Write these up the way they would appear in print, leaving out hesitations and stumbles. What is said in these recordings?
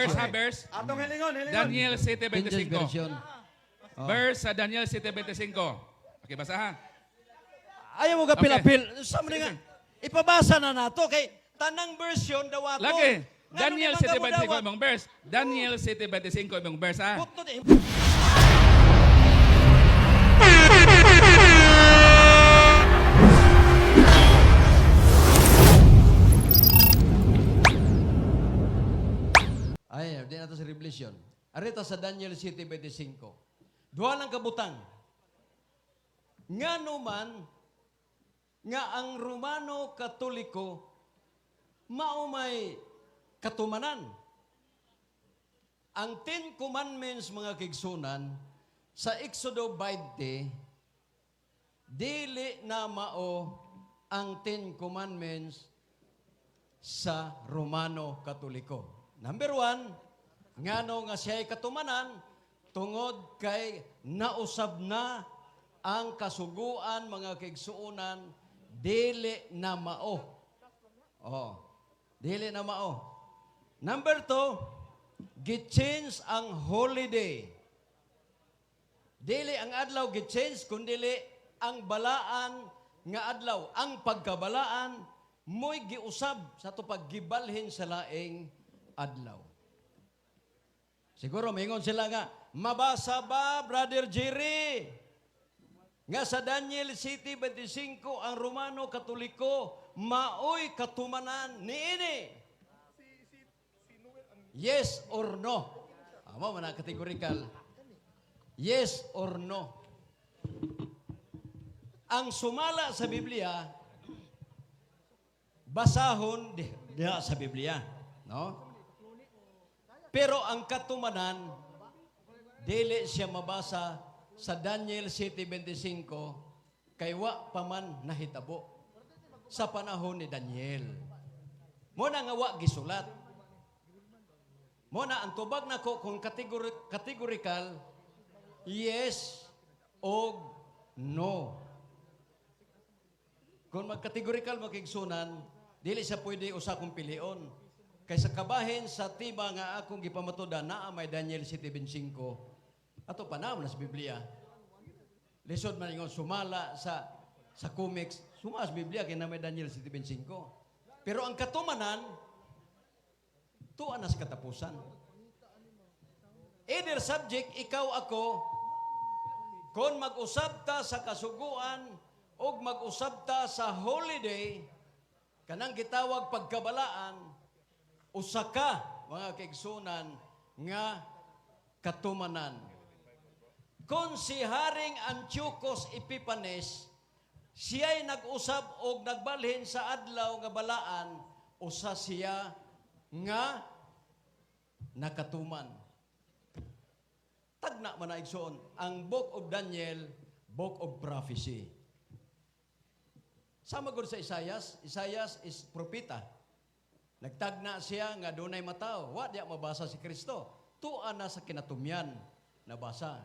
Verse ha, verse. Atong hilingon, hilingon. Daniel King James 7:25. Version. Oh. Verse sa Daniel 7:25. Okay, basa ha. Ayaw mo ka pilapil. Sa mo nga, ipabasa na nato kay tanang version dawaton. Lagi. Ngano Daniel di man ka 7:25 modawat? Imong verse. Daniel 7:25 imong verse ha. Putno di. Ay, di na to sa Revelation. Arita sa Daniel 7:25. Duha lang kabutang. Nga man nga ang Romano Katoliko mao may katumanan. Ang Ten Commandments, mga kigsunan, sa Exodo 20, dili na mao ang Ten Commandments sa Romano Katoliko. Number one, ngano nga siya'y katumanan, tungod kay nausab na ang kasuguan, mga kigsuonan, dili na mao. Oh, dili na mao. Number two, gi-change ang holiday. Dili ang adlaw gi-change, kundili ang balaan nga adlaw, ang pagkabalaan mo'y giusab sa ato paggibalhin sa laing adlaw. Siguro mingon sila nga, "Mabasa ba, Brother Jerry, nga sa Daniel 7:25 ang Romano Katoliko maoy katumanan niini?" Yes or no? Amo man ang categorical. Yes or no? Ang sumala sa Biblia, basahon diha sa Biblia, no? Pero ang katumanan, dili siya mabasa sa Daniel 7:25 kay wa pa man nahitabo sa panahon ni Daniel. Mo na nga wa gisulat. Mo na ang tubag nako kung categorical, yes o no. Kung magkategorikal, makigsunan, dili siya pwede usa kong pilion. Kay sa kabahin sa tiba nga akong gipamatudan, naa may Daniel 7:25. Ato pa na sa Biblia. Lisod man ingon sumala sa comics, sumala sa Biblia kay na may Daniel 7:25. Pero ang katumanan, tuwa na sa katapusan. Either subject, ikaw ako, kung mag-usab ta sa kasuguan o mag-usab ta sa holiday, kanang gitawag pagkabalaan, usa ka, mga kaigsunan, nga katumanan. Kung si Haring Antiochus Epiphanes, siya'y nag-usab og nagbalhin sa adlaw nga balaan, usa siya nga nakatuman. Tagna man na, igsoon, ang Book of Daniel, Book of Prophecy. Sama gud sa Isaias, Isaias is propeta. Nagtagna siya nga dunay matawo, wa diya mabasa si Kristo. Tua na sa kinatumyan nabasa.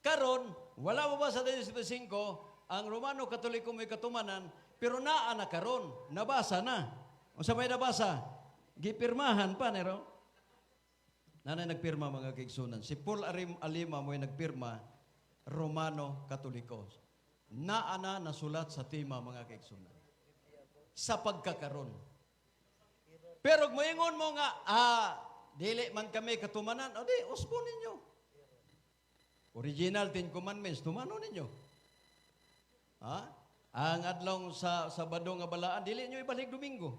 Karon, wala mabasa Daniel 5 ang Romano Katoliko may katumanan, pero naa na karon, nabasa na. Unsa may nabasa? Gipirmahan pa nero. Nanay nagpirma, mga kaigsunan. Si Paul Arim Alima mo'y nagpirma, Romano Katoliko. Naa na nasulat sa tema, mga kaigsunan. Sa pagkakaron. Pero kung moingon mo nga, "Ah, dili man kami katumanan," o di, usbo ninyo. Original Ten Commandments, tumano ninyo. Ha? Ang adlaw sa Sabado nga balaan, dili nyo ibalik Domingo.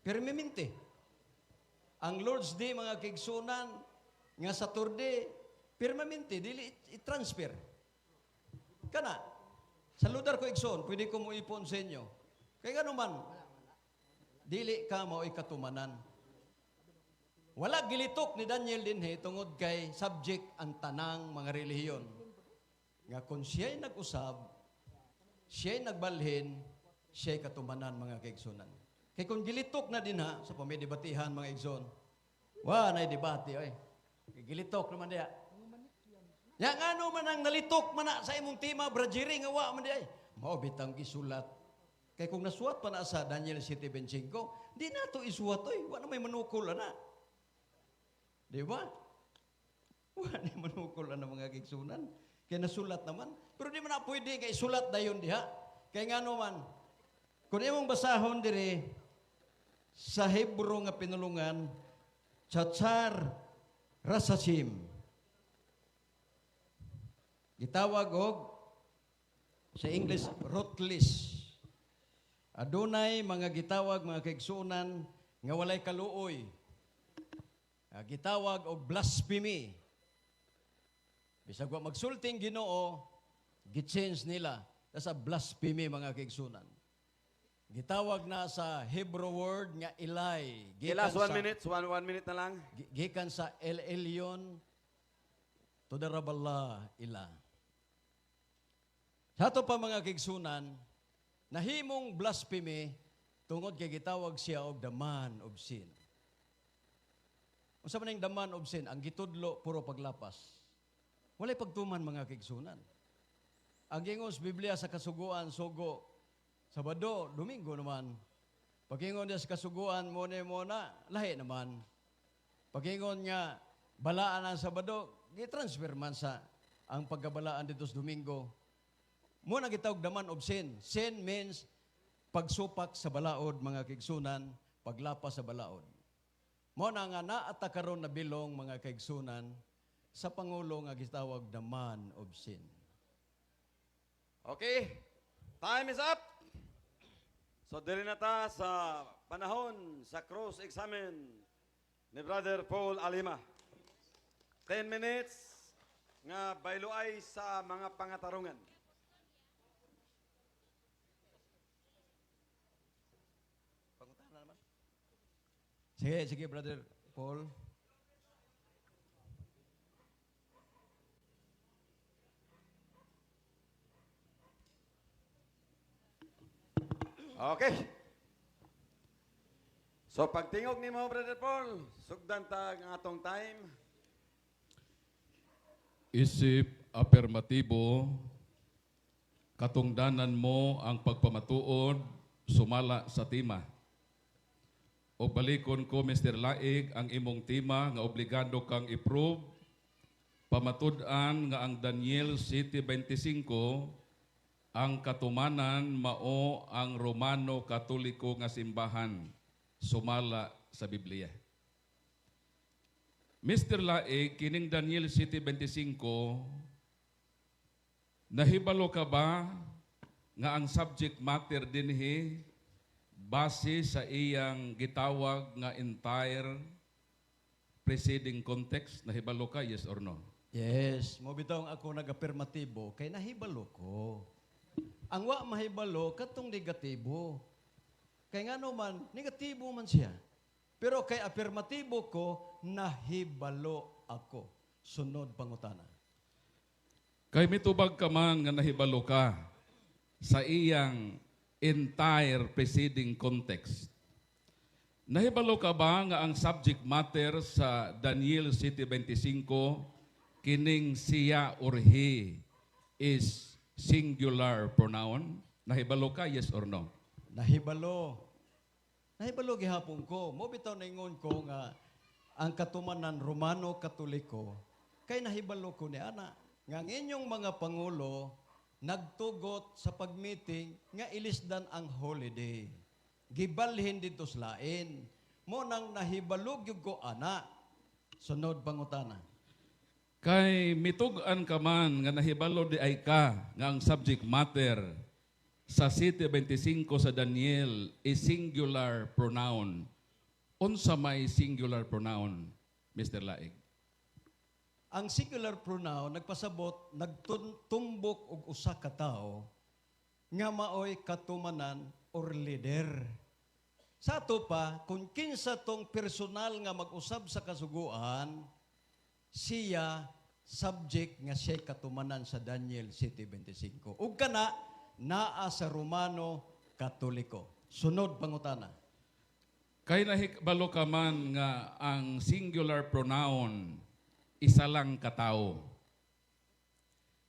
Permanente. Ang Lord's Day, mga kigsunan, nga Saturday, permanente, dili i-transfer. Kana, sa lugar ko, igsoon, pwede ko mo ipon sa inyo. Kaya gano'n man, dili ka mao'y katumanan. Wala gilitok ni Daniel dinhi tungod kay subject ang tanang mga relihiyon. Nga kung siya'y nag-usab, siya'y nagbalhin, siya'y katumanan, mga kaigsunan. Kay kung gilitok na din ha, sa pamidebatihan, mga igsoon, wa na debate ay. Gilitok naman diya. Ya ngano man ang nalitok man na sa imong tema, Brajiri, nga wa man di ay? Mao bitang gisulat. Kay kung nasuwat pa na sa Daniel 7:25, di na to isuwat oy, wa na may manukol ana. Di ba? Wa ni manukol ang mga kaigsunan. Kaya nasulat naman. Pero di man na pwede kay isulat dayon diha. Kay ngano man, kung imong basahon diri sa Hebro nga pinulungan, Chatzar Rasachim. Gitawag og sa English, ruthless. Adunay mga gitawag, mga kaigsunan, nga walay kaluoy. Gitawag og blasphemy. Bisag wa magsulting Ginoo, gi-change nila sa blasphemy, mga kaigsunan. Gitawag na sa Hebrew word nga Elai. Okay, last 1 minute. One minute na lang. Gikan sa El Elyon to the Raballah ila. Sa ato pa, mga kaigsunan, nahimong blasphemy tungod kay gitawag siya og the man of sin. Unsa man ang the man of sin? Ang gitudlo puro paglapas. Walay pagtuman, mga kaigsunan. Ang ingon sa Biblia sa kasuguan, sugo, Sabado, Domingo naman. Pag-ingon niya sa kasuguan, mo na mo na, lahi naman. Pag-ingon nga, balaan ang Sabado, gi-transfer man sa ang pagkabalaan dito sa Domingo. Mo na gitawag the man of sin. Sin means pagsupak sa balaod, mga kaigsunan, paglapas sa balaod. Mo na nga naata karon na bilong, mga kaigsunan, sa pangulo nga gitawag the man of sin. Okay. Time is up. So diri na ta sa panahon sa cross-examine ni Brother Paul Alima. 10 minutes nga bayluay sa mga pangatarungan. Pangutana naman. Sige, sige, Brother Paul. Okay. So pagtingog nimo, Brother Paul, sugdan ta ang atong time. Isip apermatibo, katungdanan mo ang pagpamatuod sumala sa tema. O balikon ko, Mr. Laig, ang imong tema nga obligado kang i-prove, pamatud-an nga ang Daniel 7:25, ang katumanan mao ang Romano Katoliko nga simbahan sumala sa Biblia. Mr. Laig, kining Daniel 7:25, nahibalo ka ba nga ang subject matter dinhi base sa iyang gitawag nga entire preceding context? Nahibalo ka, yes or no? Yes, mo bitaw ang ako nag-affirmatibo kay nahibalo ko. Ang wa mahibalo katong negatibo. Kay ngano man negatibo man siya. Pero kay affirmatibo ko, nahibalo ako. Sunod pangutana. Kay mitubag ka man nga nahibalo ka sa iyang entire preceding context. Nahibalo ka ba nga ang subject matter sa Daniel 7:25, kining siya or he is singular pronoun? Nahibalo ka, yes or no? Nahibalo. Nahibalo gihapon ko. Mo bitaw naingon ko nga ang katumanan Romano Katoliko kay nahibalo ko ni ana nga ang inyong mga pangulo nagtugot sa pagmeeting nga ilisdan ang holiday. Gibalhin dito sa lain. Mo nang nahibalo gyud ko ana. Sunod pangutana. Kay mitug-an ka man nga nahibalo di ay ka nga ang subject matter sa 7:25 sa Daniel is singular pronoun. Unsa may singular pronoun, Mr. Laig? Ang singular pronoun nagpasabot nagtumbok og usa ka tawo nga maoy katumanan or leader. Sa ato pa, kung kinsa tong personal nga mag-usab sa kasuguan, siya subject nga siya katumanan sa Daniel 7:25. Ug kana naa sa Romano Katoliko. Sunod pangutana. Kay nahibalo ka man nga ang singular pronoun isa lang katao.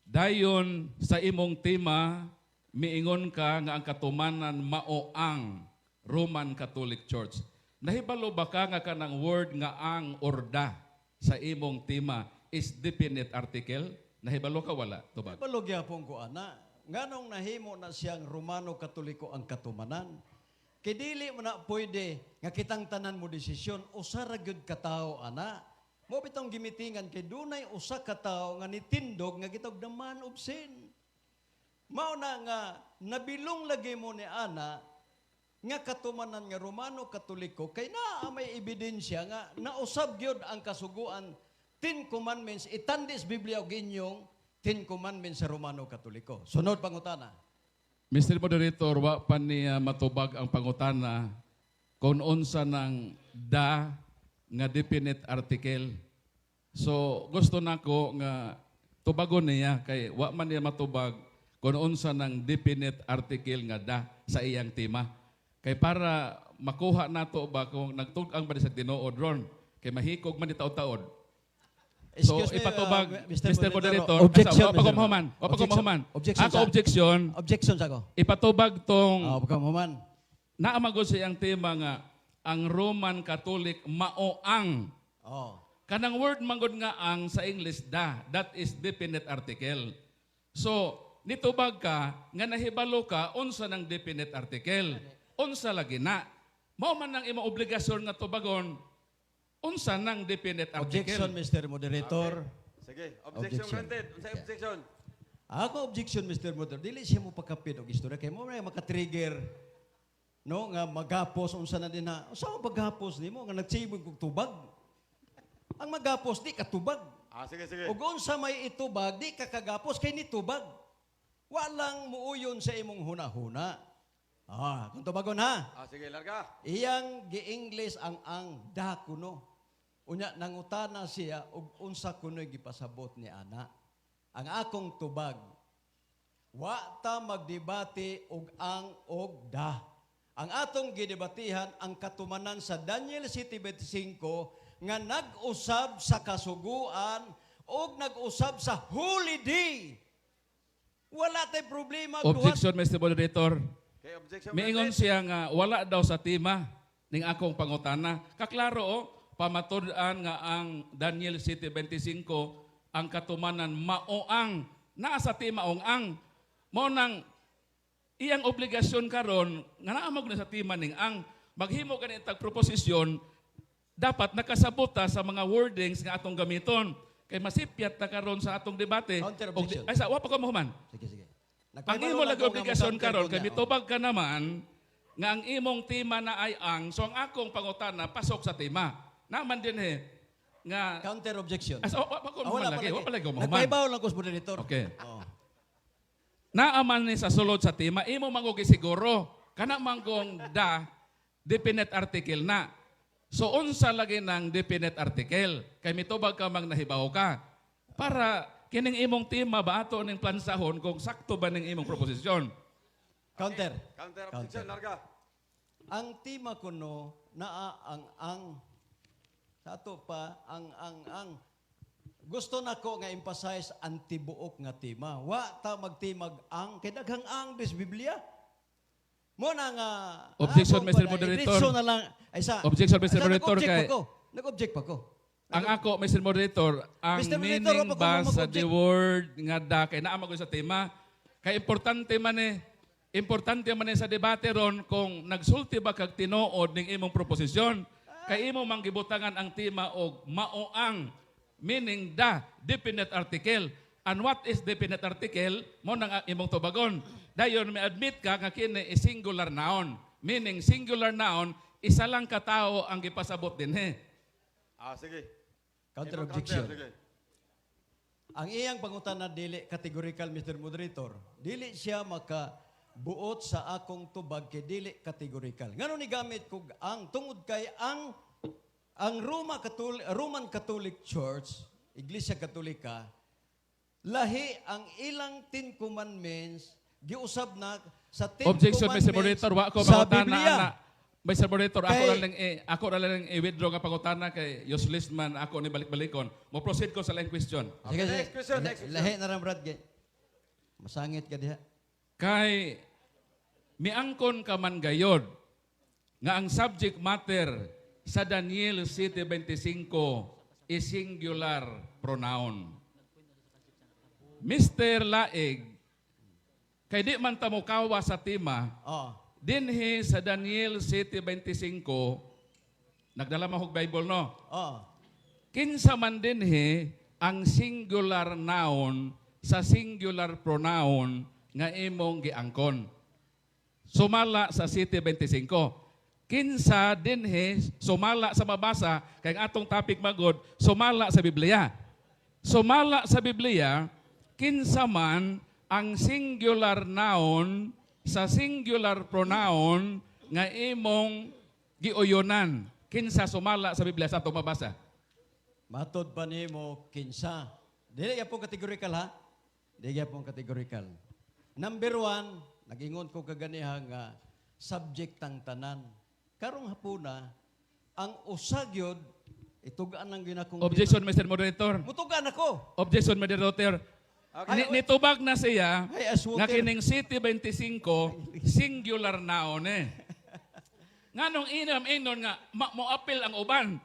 Dayon sa imong tema miingon ka nga ang katumanan mao ang Roman Catholic Church. Nahibalo ba ka nga kanang word nga ang or the? sa imong tema is definite article? Nahibalo ka wala, tubag? Kabalo gyapon ko ana. Nganong nahimo na siyang Romano Katoliko ang katumanan? Kay dili mo na pwede nga kitang tanan mo desisyon, usa ra gyud ka tawo ana. Mo bitong gimitingan kay dunay usa ka tawo nga nitindog nga gitawag the man of sin. Mao na nga nabilong lagi mo ni ana nga katumanan nga Romano Katoliko kay naa may ebidensya nga nausab gyud ang kasuguan, Ten Commandments, itandis Biblia og inyong Ten Commandments sa Romano Katoliko. Sunod pangutana. Mr. Moderator, wa pa niya matubag ang pangutana kung unsa ng "the" nga definite article. So gusto nako nga tubagon niya kay wa man niya matubag kung unsa ng definite article nga "the" sa iyang tema. Kay para makuha nato ba kung nagtug-ang ba ni sa tinuod ron kay mahikog man ni taod-taod. So Excuse me, ipatubag, Mr. Mr. Moderator, Objection, Asa, wa pa ko Mr. mahuman, wa pa ko Objection. mahuman. Objection Ako objection, Objection sa ako. Ipatubag tong Ah, uh, mahuman. Naamagod sa iyang tema nga ang Roman Catholic mao ang kanang word manggod nga "ang" sa English, "the", that is definite article. So nitubag ka nga nahibalo ka unsa ng definite article. Unsa lagi na? Mao man ang imong obligasyon nga tubagon unsa ng definite Objection, article. Mr. Moderator. Sige, objection Objection. granted. Unsay objection? Ako objection, Mr. Moderator. Dili siya mo pagkapit og istorya kay mo may maka-trigger no nga magapos unsa na din na. Unsa man paghapos nimo nga nagtsibog kog tubag? Ang magapos di katubag. Ah, sige, sige. Ug unsa may itubag di ka kagapos kay nitubag. Walang muuyon sa imong huna-huna. Ah, kung tubagon ha. Ah, sige, larga. Iyang gi-English ang "the" kuno. Unya nangutana siya og unsa kuno'y gipasabot ni ana. Ang akong tubag, wa ta magdebate og "ang" og "the". Ang atong gidebatihan ang katumanan sa Daniel 7:25 nga nag-usab sa kasuguan og nag-usab sa holy day. Wala tay problema duhat. Objection, Mr. Moderator. Okay, objection Miingon granted. siya nga wala daw sa tema ning akong pangutana. Kaklaro oh, pamatud-an nga ang Daniel 7:25 ang katumanan mao ang naa sa tema ong "ang". Mao nang iyang obligasyon karon nga naa na sa tema ning "ang", maghimo gani tag proposisyon, dapat nakasabot ta sa mga wordings nga atong gamiton kay masipyat ta karon sa atong debate. Counter objection. Ay sa wa pa ko mahuman. Sige, sige. Ang imo lang lagi ko nga obligasyon mo-counter karon ko kay niya. mitubag ka naman nga ang imong tema na ay "ang", so ang akong pangutana pasok sa tema. Naman din eh nga Counter objection. As, oh, wa pa ko Ah, wala mahuman lagi, wa pa lagi ko mahuman. Nagpahibaw lang ko sa moderator. Okay. Oh. Naaman ni sa sulod sa tema, imo mangugi siguro kana manggong "the" definite article na. So unsa lagi ng definite article? Kay mitubag ka mang nahibaw ka. Para kining imong tema ba ato ning plansahon kung sakto ba ning imong proposisyon. Counter. Counter objection, larga. Ang tema kuno naa ang sa ato pa ang gusto nako nga emphasize ang tibuok nga tema. Wa ta magtimag "ang" kay daghang "ang" des Biblia. Mo na nga Objection, akong Mr. pala, Moderator. diretso na lang ay sa Objection, Mr. Ay, sa, Moderator, nag-object pa ko. Nag-object pa ko. Ang ako, Mr. Moderator, ang Mr. Moderator, meaning wala pa ba ko sa mag-object. the word nga "the" kay naa man sa tema. Kay importante man eh sa debate ron kung nagsulti ba kag tinuod ning imong proposisyon. Kay imo mang gibutangan ang tema og mao ang, meaning the definite article. And what is definite article? Mo nang ang imong tubagon. Dayon may admit ka nga kini is singular noun. Meaning singular noun, isa lang ka tao ang gipasabot dinhi. Ah, sige. Counter Imong objection. sige. Ang iyang pangutana dili categorical, Mr. Moderator. Dili siya maka buot sa akong tubag kay dili categorical. Ngano ni gamit kog "ang"? Tungod kay ang Roman Catholic Church, Iglesia Katolika, lahi ang ilang Ten Commandments giusab na sa Ten Objection, Mr. Commandments Moderator, wa ko sa pangutana Biblia. ana. Mr. Moderator, ako ako na lang i-withdraw nga pangutana kay useless man ako ni balik-balikon. Mo proceed ko sa laing question. Okay, next question, next question. Lahi na ram Brad kay. Masangit ka diha. Kay miangkon ka man gayod nga ang subject matter sa Daniel 7:25 is singular pronoun. Mr. Laig, kay di man ta mokawa sa tema, dinhi sa Daniel 7:25, nagdala man kog Bible, no? Oh. Kinsa man dinhi ang singular noun sa singular pronoun nga imong giangkon? Sumala sa 7:25. Kinsa dinhi sumala sa mabasa, kay ang atong topic magod sumala sa Biblia. Sumala sa Biblia, kinsa man ang singular noun sa singular pronoun nga imong giuyonan? Kinsa sumala sa Biblia sa atong mabasa? Matod pa nimo kinsa? Dili gyapon categorical, ha. Dili gyapon categorical. Number one, nagingon ko kaganiha nga subject tang tanan. Karong hapuna, ang usa gyud itugaan ang ginakong Objection, Mr. Moderator. Mutugan ako. Objection, Mr. Moderator. Okay. Nitubag na siya Ay, aswater. nga kining 7:25 singular noun eh. Nganong inam inon nga mo-appeal ang uban?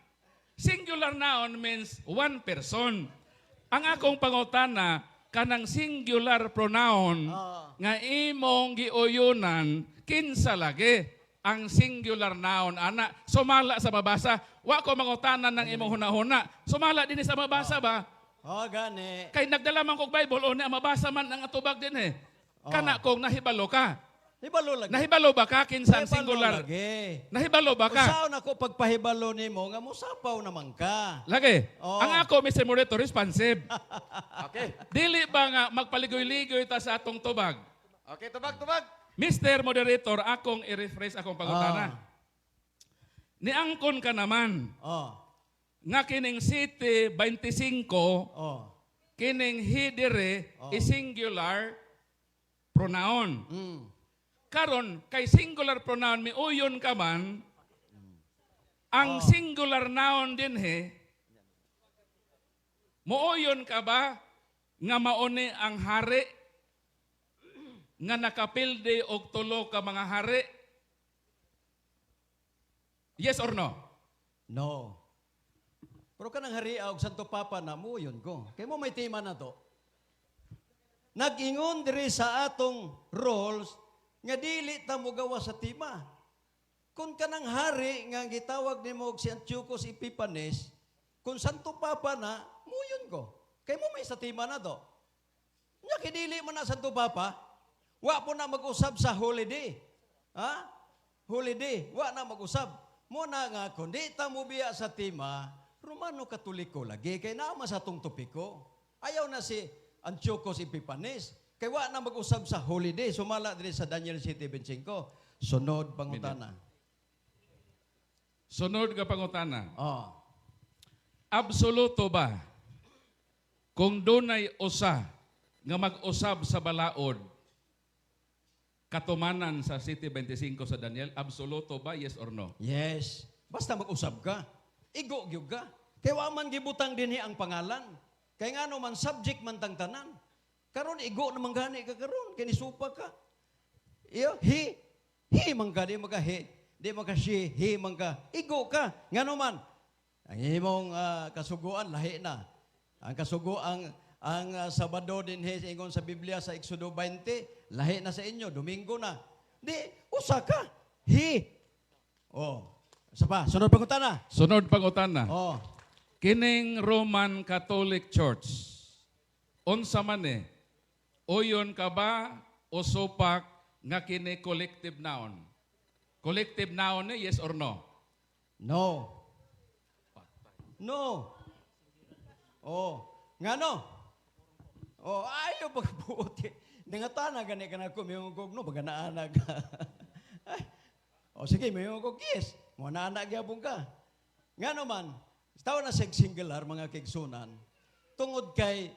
Singular noun means one person. Ang akong pangutana, kanang singular pronoun nga imong giuyunan, kinsa lagi ang singular noun ana sumala sa mabasa? Wa ko mangutana ng imong hunahuna, sumala dinhi sa mabasa ba? Oh, gani. Kay nagdala man kog Bible o na mabasa man ang atubag din eh. Kana kong nahibalo ka. Hibalo lagi. Nahibalo ba ka kinsa ang Hibalo singular? lagi. Nahibalo ba ka? Usaon ako pagpahibalo nimo nga mosapaw naman ka. Lagi. Oo. Ang ako, Mr. Moderator, responsive. Okay. Dili ba nga magpaligoy-ligoy ta sa atong tubag? Okay, tubag, tubag. Mr. Moderator, akong i-rephrase akong pangutana. Niangkon ka naman nga kining 7:25 kining he dire is singular pronoun. Karon kay singular pronoun, miuyon ka man ang singular noun dinhi, muuyon ka ba nga mauni ang hari nga nakapilde og tulo ka mga hari? Yes or no? No. Pero kanang hari og Santo Papa na mo yun ko. Kay mo may tema na to. Nag-ingon diri sa atong rules nga dili ta mogawa sa tema. Kung kanang hari nga gitawag nimo og si Antiochus Epiphanes, kung Santo Papa na, muyon ko. Kay mo may sa tema na to. Nya kidili man na Santo Papa, wa po na mag-usab sa holiday. Ha? Holiday, wa na mag-usab. Mo na nga kung di ta mo biya sa tema, Romano Katoliko lagi kay naa sa atong topiko. Ayaw na si Antiochus Epiphanes. Kay wa na mag-usab sa holiday. Sumala diri sa Daniel 7:25. Sunod pangutana. Sunod nga pangutana. Oh. Absoluto ba kung dunay usa nga mag-usab sa balaod, katumanan sa 7:25 sa Daniel? Absoluto ba? Yes or no? Yes. Basta mag-usab ka. Igo gyud ka. Kay wa man gibutang dinhi ang pangalan. Kay ngano man subject man tang tanan. Karon igo naman gani ka karon kay nisupa ka. Iyo, he he man ka, di maka he, di maka she, he man ka. Igo ka. Ngano man ang imong kasuguan lahi na. Ang kasuguan ang Sabado dinhi ingon sa Biblia sa Exodo 20, lahi na sa inyo, Domingo na. Di usa ka. He. Oh. Isa pa, sunod pangutana. Sunod pangutana. Oh. Kining Roman Catholic Church, unsa man eh, uyon ka ba o supak nga kini collective noun? Collective noun eh, yes or no? No. No. Oh, ngano? Oh, ayo pagbuot. Nangatana gani ka na ko mayong kog no paganaana ka. Ay. Oh, sige, mayong kog yes. Mo na anak gyapon ka. Ngano man, tawo na sig singular, mga kigsunan, tungod kay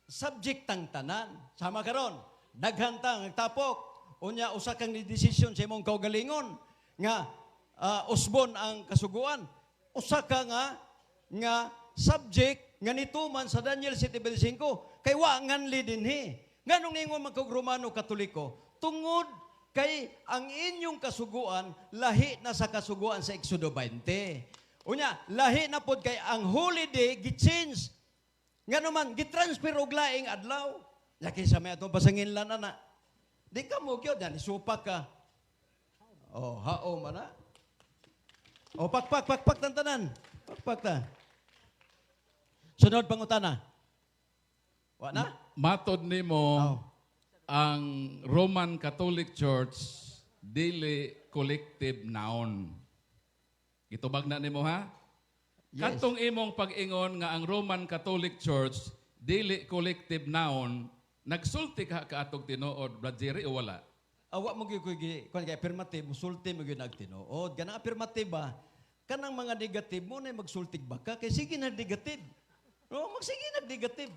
subject tang tanan. Sama karon, daghan ta nagtapok. Unya usa kang ni desisyon sa imong kaugalingon nga usbon ang kasuguan. Usa ka nga nga subject nga nituman sa Daniel 7:25 kay wa nganli dinhi. Nganong ningon man kog Romano Katoliko? Tungod kay ang inyong kasuguan lahi na sa kasuguan sa Exodo 20. Unya, lahi na pod kay ang holiday gi-change. Nga naman, gi-transfer og laing adlaw. Ya kinsa may atong basanginlan ana. Di ka mo gyud, yan isupak ka. Oh, hao man na. Oh, pakpak, pakpak tantanan. Pakpak ta. Sunod pangutana. Wa na? Matod nimo Oh. ang Roman Catholic Church dili collective noun. Gitubag na nimo, ha? Yes. Katong imong pag-ingon nga ang Roman Catholic Church dili collective noun, nagsulti ka kaatog tinuod, Brad Jerry, o wala? Awa mo gyud ko gi kuan kay affirmative, musulti mo gyud nagtinuod. Kanang affirmative ba? Kanang mga negative mo na magsultig ba ka kay sige na negative. No, magsige na negative.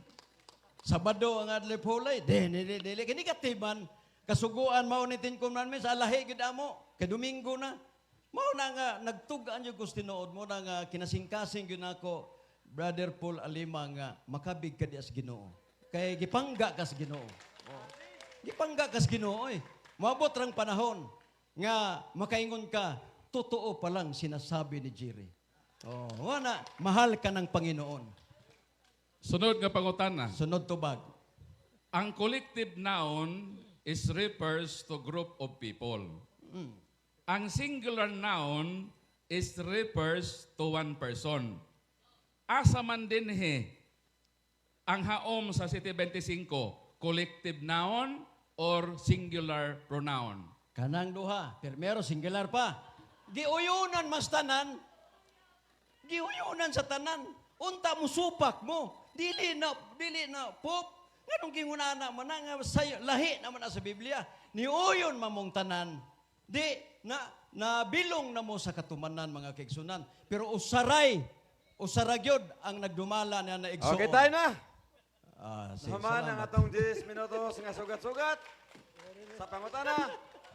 Sabado ang adlaw polay, dili dili dili kay negative man. Kasuguan mao ni Ten Commandments, alahi gyud amo. Kay Domingo na. Mao na nga nagtug-an gyud ko sa tinuod mo na nga kinasingkasing gyud nako, Brother Paul Alima, nga makabig ka di as Ginoo. Kay gipangga ka sa Ginoo. Gipangga kas Ginoo eh. Moabot rang panahon nga makaingon ka, totoo palang sinasabi ni Jerry. Oh, wala, mahal ka ng Panginoon. Sunod nga pangutana. Sunod tubag. Ang collective noun is refers to group of people. Ang singular noun is refers to one person. Asa man dinhi ang haom sa City 25, collective noun or singular pronoun? Kanang duha, primero singular pa. Giuyunan mas tanan. Giuyunan sa tanan. Unta mo supak mo. Dili na pop. Nganong gingunana man na nga sayo, lahi naman na sa Biblia. Niuyon mamong tanan. Di na nabilong na mo sa katumanan, mga kaigsunan. Pero usaray, usara gyud ang nagdumala na naigsuon. Okay, tayo na. Ah, sige, Naman ang salamat. atong 10 minutos nga sugat-sugat. Sa pangutana,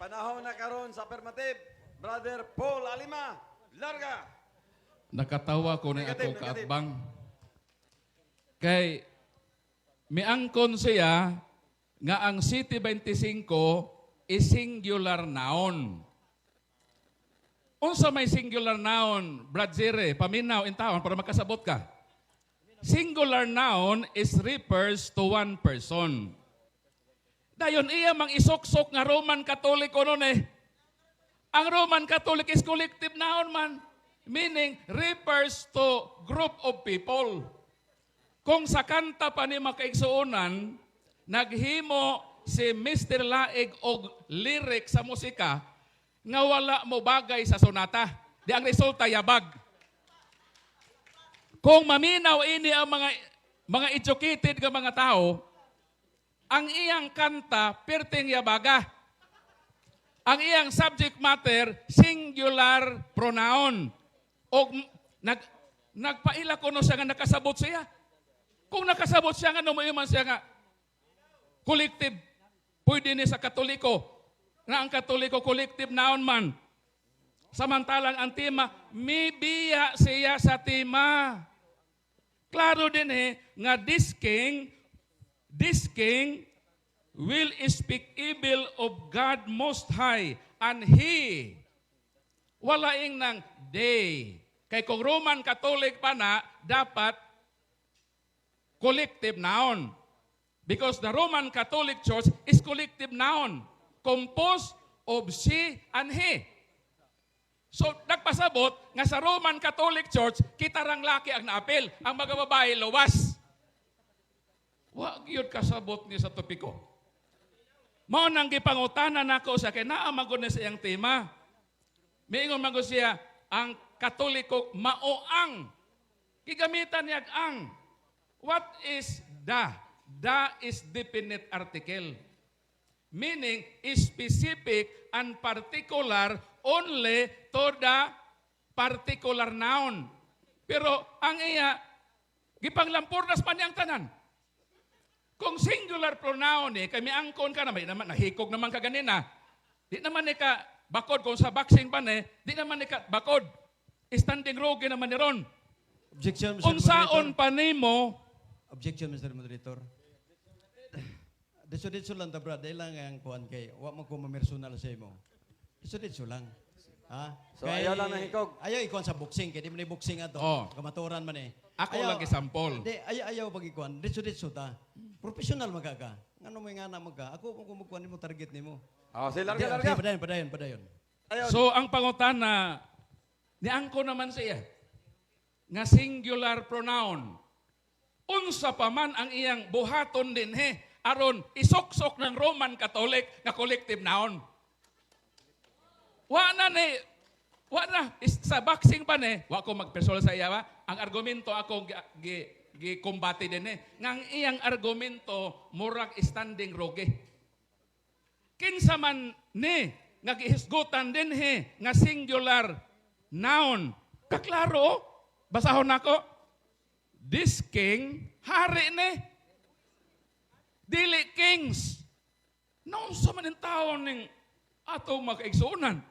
panahon na karon sa affirmative. Brother Paul Alima, larga. Nakatawa ko ni Negative, ako negative. kaatbang. Kay miangkon siya nga ang City 25 is singular noun. Unsa may singular noun, Brad Zere? Paminaw in taon para makasabot ka. Singular noun is refers to one person. Dayon iya mang isuksok nga Roman Catholic kuno eh. Ang Roman Catholic is collective noun man. Meaning, refers to group of people. Kung sa kanta pa ni makaigsuonan, naghimo si Mr. Laig og lyric sa musika nga wala mo bagay sa sonata. Di ang resulta yabag. Kung maminaw ini ang mga educated nga mga tao, ang iyang kanta perting yabaga. Ang iyang subject matter singular pronoun. O nagpaila kuno siya nga nakasabot siya. Kung nakasabot siya nga man siya nga collective, pwede ni sa Katoliko nga ang Katoliko collective noun man. Samantalang ang tema, mibiya siya sa tema. Klaro din eh, nga this king will speak evil of God Most High and he, walaing ng they. Kay kung Roman Catholic pa na, dapat collective noun. Because the Roman Catholic Church is collective noun composed of she and he. So, nagpasabot nga sa Roman Catholic Church, kita rang laki ang naapil, ang mga babae luwas. Wa gyud kasabot ni sa topiko. Mao nang gipangutana nako sa kay naa man gud ni sa iyang tema. Miingon man gud siya, ang Katoliko mao ang gigamitan niya ang. What is the? The is definite article. Meaning, specific and particular only to the particular noun. Pero ang iya, gipanglampurnas pa niyang tanan. Kung singular pronoun eh, kay miangkon ka na, may naman, nahikog naman ka ganina. Di naman ni ka bakod, kung sa boxing pa ni, di naman ni ka bakod. Standing rogue naman ni ron. Objection, Mr. Unsaon Moderator. pa nimo Objection, Mr. Moderator. Diso-diso lang ta, brad. Dahil lang ang kuan kay wa man ko mamersonal sa imo. Diso-diso lang. Ha? So, ayaw lang ng hikog. Ayaw ikuan sa boxing kay di man ni boxing ato. Oh. Kamaturan man eh. Ako lang gisample. Di ayaw ayaw pag ikuan. Ditso-ditso ta. Professional magka. Ngano may nga na magka? Ako kung kumukuan nimo target nimo. Oh, sige, larga, Di, larga. sige, padayon, padayon, padayon. Ayaw. So ang pangutana niangko naman siya nga singular pronoun. Unsa pa man ang iyang buhaton dinhi aron isuksok ng Roman Catholic nga collective noun. Wa na ni wa na sa boxing pa ni, wa ko magpersonal sa iya ba. Ang argumento ako gi kumbate dinhi nga ang iyang argumento murag standing rogue. Kinsa man ni nga gihisgutan dinhi nga singular noun. Kaklaro, oh. Basahon nako. This king, hari ni. Dili kings. Naunsa man ang tao ning atong makaigsuonan.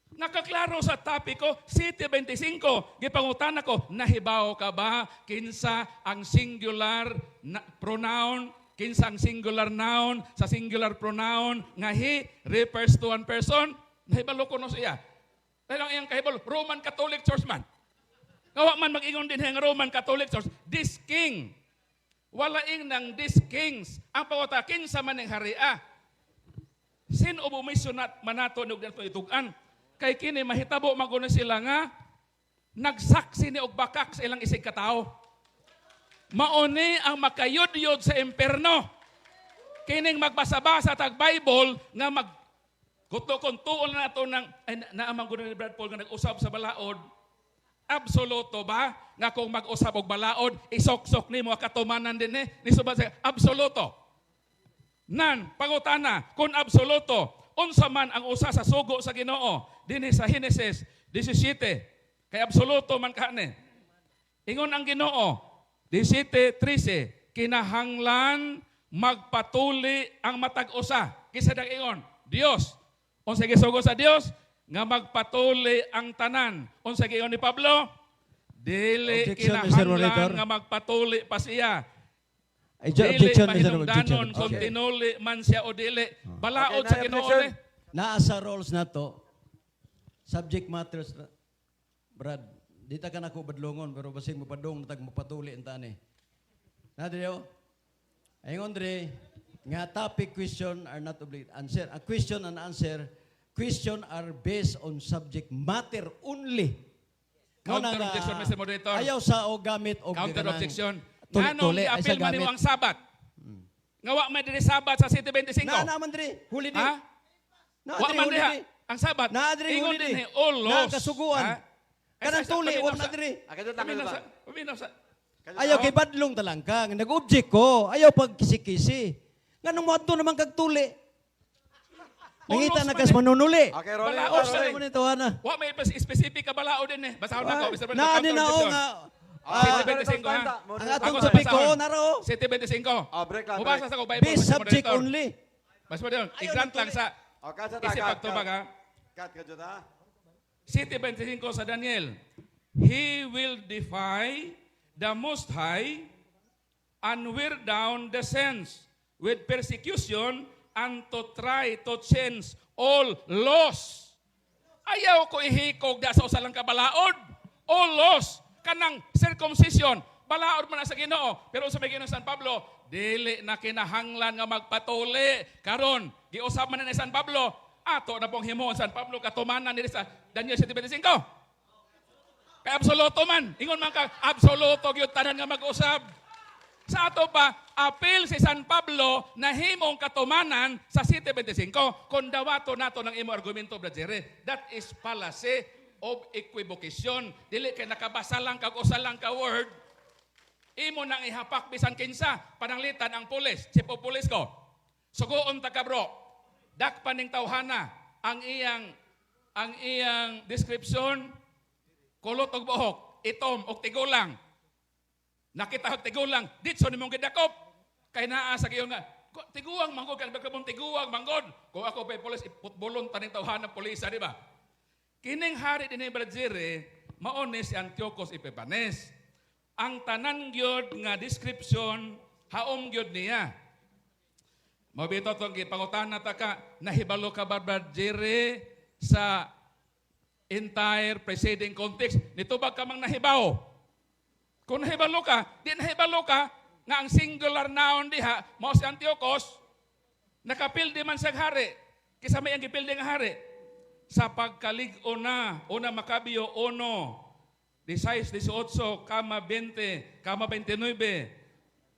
Nakaklaro sa topiko, 7:25, gipangutan ako, nahibaw ka ba kinsa ang singular na, pronoun, kinsa ang singular noun sa singular pronoun nga he refers to one person? Nahibalo ko no siya. Dahil ang iyang kahibalo, Roman Catholic Church man. Nga wa man mag-ingon din nga Roman Catholic Church, this king. Wala ing ng this kings. Ang pangutana, kinsa man ang haria? Sin obumisyon nat manato og nato itug-an. Kay kini mahitabo man kuno sila nga nagsaksi ni og bakak sa ilang isig katawo. Mauni ang makayudyod sa imperno. Kining magbasa-basa tag Bible nga mag kuto kung tuon na nato ng ay naamang ko ni Brad Paul nga nag-usab sa balaod. Absoluto ba nga kung mag-usab og balaod isoksok nimo ang katumanan din eh ni suba sa absoluto? Nan, pangutana, kung absoluto, unsa man ang usa sa sugo sa Ginoo dinhi sa Henesis 17. Kay absoluto man kani. Ingon ang Ginoo, 17:13, kinahanglan magpatuli ang matag usa. Kinsa nang ingon? Dios. Unsa gisugo sa Dios? Nga magpatuli ang tanan. Unsa giingon ni Pablo? Dili Objection, Mr. kinahanglan Moderator. nga magpatuli pa siya. Ay, Dili objection, Mr. Objection. mahinungdanon kung tinuli man siya o dili. Balaod Okay, sa na Ginoo objection. ni. Naa sa roles na to, subject matters, Brad, di ta ka nako badlongon, pero basig mapadong natag mapatuli ang tani. Na diri oh. Ingon diri, nga topic question are not obliged. Answer. A question and answer, question are based on subject matter only. Mao na Counter nga, objection, Mr. Moderator. Ayaw sa o gamit og Counter kanang objection. tuli-tuli, Nganong ay sa giapil man nimo gamit. ang Sabat? Nga wa man diri Sabat sa 7:25. Na naman diri, huli di. Ha? Na Wa diri, man huli diha. di. Ang Sabat. Na diri, Ingon huli di. din eh, all Na laws. kasuguan. Ha? Ay, Kanang tuli, wa na diri. Ah, kadyo ta, kadyo Paminaw ta. paminaw sa. Ayaw kay badlong talangka. Nga nag-object ko, ayaw pag kisi-kisi. Nganong moadto naman kag tuli? Nangita Ulos na man kas eh. manunuli. Okay, rolling. Balaod rolling. sa Ano mo nito, ana? Wa may specific ka balaod din eh. Basahon nako, Mr. President. Na ani Counter na o objection. nga. Ah, 7:25 ha. Ang atong Ako sa topic ko, basahon. naro. 7:25. Ah, break lang, Mubasa break. sa ko Bible, Based Mr. subject Moderator. only. Mas mo i-grant lang sa Oh, cut sa ta, isip cut, pagtubag cut. ha. Cut, kadyo ta. 7:25 sa Daniel. He will defy the Most High and wear down the saints with persecution and to try to change all laws. Ayaw ko ihikog da sa usa lang ka balaod. All laws kanang circumcision balaod man na sa Ginoo. Pero sa may Ginoo San Pablo, dili na kinahanglan nga magpatuli. Karon, giusab man na ni San Pablo, ato na pong himuon San Pablo katumanan diri sa Daniel 7:25. Kay absoluto man. Ingon man ka, absoluto gyud tanan nga mag-usab. Sa ato pa, apil si San Pablo na himong katumanan sa 7:25. Kung dawato nato ng imo argumento, Brad Jerry, that is fallacy of equivocation. Dili kay nakabasa lang kag usa lang ka word, imo nang ihapak bisan kinsa. Pananglitan ang pulis, chief of police ko. Sugoon ta ka, bro. Dakpan ning tawhana ang iyang description, kulot og buhok, itom og tigulang. Nakita og tigulang, ditso nimong gidakop. Kay naa sa giyon nga tiguang manggod kay mong tiguang manggod. Kung ako pa pulis, iputbolon taning tawhana pulis, di ba? Kining hari din ni Brad Jerry, mao ni si Antiochus Epiphanes. Ang tanan gyud nga description haom gyud niya. Mao bitaw tong gipangutana ta ka, nahibalo ka ba, Brad Jerry, sa Entire preceding context. Nitubag ka mang nahibaw. Kung nahibalo ka, di nahibalo ka nga ang singular noun diha mao si Antiochus, nakapildi man siyang hari. Kisa may ang gipildi nga hari. Sa pagkalig-on na, Una Macabeo 1, 16, 18, kama 20, kama 29.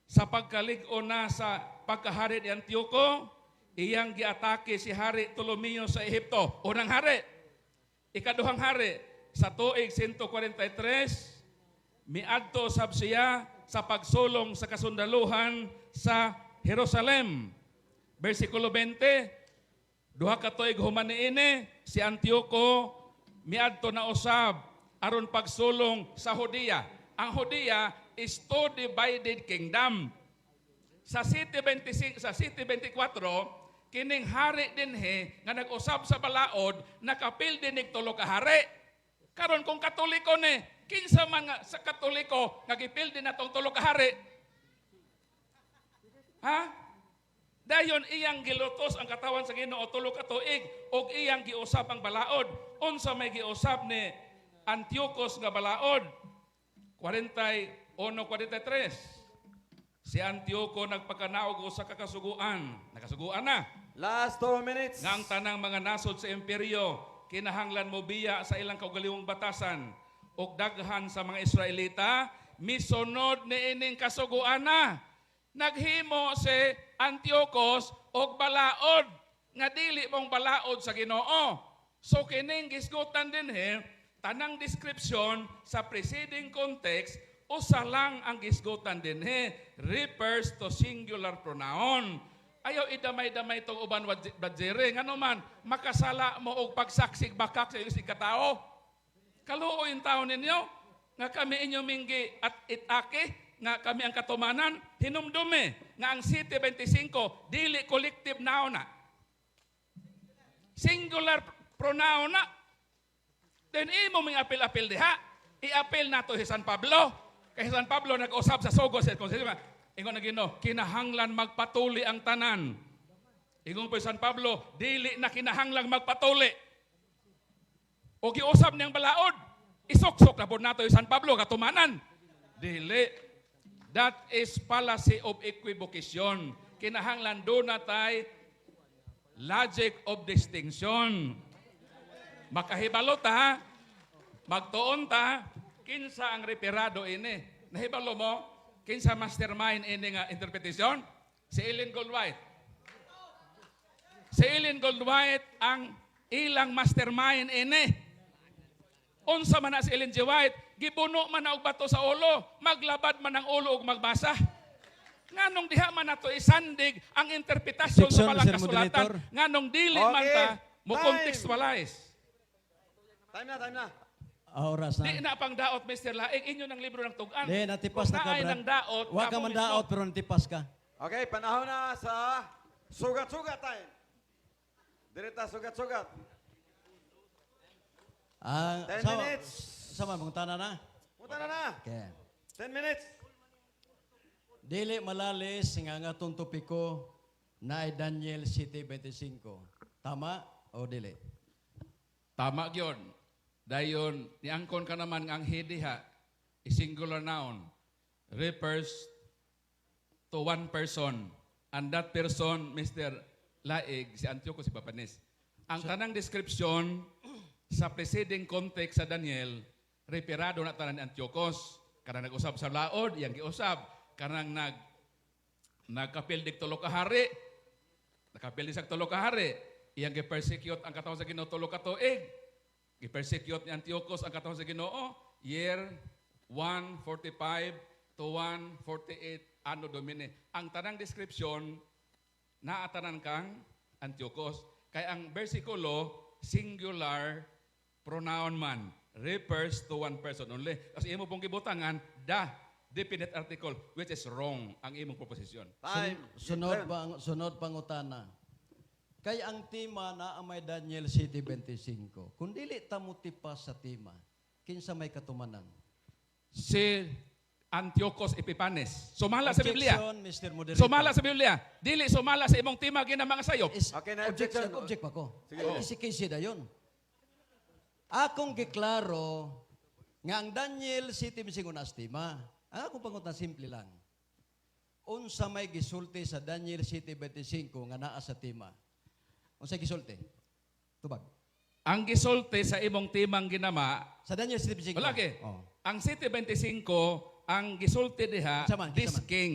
Sa pagkalig-on na sa pagkahari ni Antioco, iyang giatake si Hari Ptolomeo sa Ehipto. Unang hari. Ikaduhang hari, sa tuig 143, miadto sab siya sa pagsulong sa kasundaluhan sa Jerusalem. Versikulo 20, duha ka tuig human niini, si Antioco miadto na usab aron pagsulong sa Judea. Ang Judea is two divided kingdom. Sa 7 25, sa 7 24, kining hari dinhi nga nag-usab sa balaod, nakapildi nig tulo ka hari. Karon kung Katoliko ni, kinsa man nga sa Katoliko nga gipildi natong tulo ka hari? Ha? Dayon iyang gilutos ang katawan sa Ginoo 3 ka tuig ug iyang giusab ang balaod. Unsa may giusab ni Antiochus nga balaod? 41:43. Si Antioco nagpakanaog usa ka kasuguan. Nakasuguan na. Last 2 minutes. Nga ang tanang mga nasod sa imperyo kinahanglan mo biya sa ilang kaugalingong batasan ug daghan sa mga Israelita misunod niining kasuguan na. Naghimo si Antiochus og balaod nga dili mong balaod sa Ginoo. So kining gisgutan dinhi, tanang description sa preceding context, usa lang ang gisgutan dinhi, refers to singular pronoun. Ayaw idamay-damay itong uban, Brad Jerry. Ngano man, makasala mo og pagsaksig bakak sa iyong katao. Kaluoy yung tao ninyo, nga kami inyo minggi at itake, nga kami ang katumanan, hinumdumi, nga ang 7 25, dili collective noun na. Singular pronoun na. Then imo ming apil-apil diha. I-apil nato si San Pablo. Kay San Pablo nag-usab sa sugo sa konsilyo. Ingon na Ginoo, kinahanglan magpatuli ang tanan. Ingon po si San Pablo, dili na kinahanglang magpatuli. O giusab niyang balaod, isuksok na po nato si San Pablo, katumanan. Dili. That is fallacy of equivocation. Kinahanglan do na tay logic of distinction. Makahibalo ta, magtuon ta, kinsa ang referado ini. Nahibalo mo, kinsa mastermind ini nga interpretation? Si Ellen Goldwhite. Si Ellen Goldwhite ang ilang mastermind ini. Unsa man na si Ellen G. White, gibuno man na og bato sa ulo, maglabad man ang ulo og magbasa. Nganong diha man nato isandig ang interpretasyon sa Objection, balang Mr. kasulatan? Moderator. Nganong dili man ta mo Time. contextualize. Time na, time na. Ah, oras na. Di na pang daot, Mr. Laing, inyo ng libro ng tugan. Di, natipas Kung na ka, naay Brad. ng daot, Wa ka kamo man mismo. daot, pero natipas ka. Okay, panahon na sa sugat-sugat time. Direta sugat-sugat. Ah, 10 minutes. Sama, mangutana na. Punta na na. Okay. 10 minutes. Dili malalis nga nga atong topiko na ay Daniel 7:25. Tama o dili? Tama gyud. Dayon, niangkon ka naman nga ang he diha, a singular noun, refers to one person. And that person, Mr. Laig, si Antiochus Epiphanes. Ang tanang description sa preceding context sa Daniel, referado na tanan ni Antiochus. Kanang nag-usab sa laod, iyang giusab. Kanang nagkapildig tulo ka hari, nakapildi sa tulo ka hari, iyang gi-persecute ang katawan sa Ginoo 3 ka tuig. Gi-persecute ni Antiochus ang katawan sa Ginoo year 145 to 148 Anno Domini. Ang tanang description naatanan kang Antiochus. Kay ang versikulo singular pronoun man, refers to one person only. Kasi imo pong gibutangan the definite article, which is wrong ang imong proposition. Time. Sunod pa sunod pangutana. Kay ang tema na ang may Daniel 7:25. Kung dili ta motipas sa tema, kinsa may katumanan? Si Antiochus Epiphanes. Sumala sa Biblia. Objection, Mr. Moderator. Sumala sa Biblia. Dili sumala sa imong tema gina mga sayop. Is, Okay na, objection, objection. object pa ko. Sige. Ay, si Casey da yun. Akong giklaro nga ang Daniel 7:25 na tema. Ang akong pangutana, simple lang. Unsa may gisulti sa Daniel 7:25 nga naa sa tema? Unsa gisulti? Tubag. Ang gisulti sa imong timang ginama, Sa Daniel 7:25. wala ke. Oh. Ang 7:25, ang gisulti diha, Unsa man, this unsa man? king.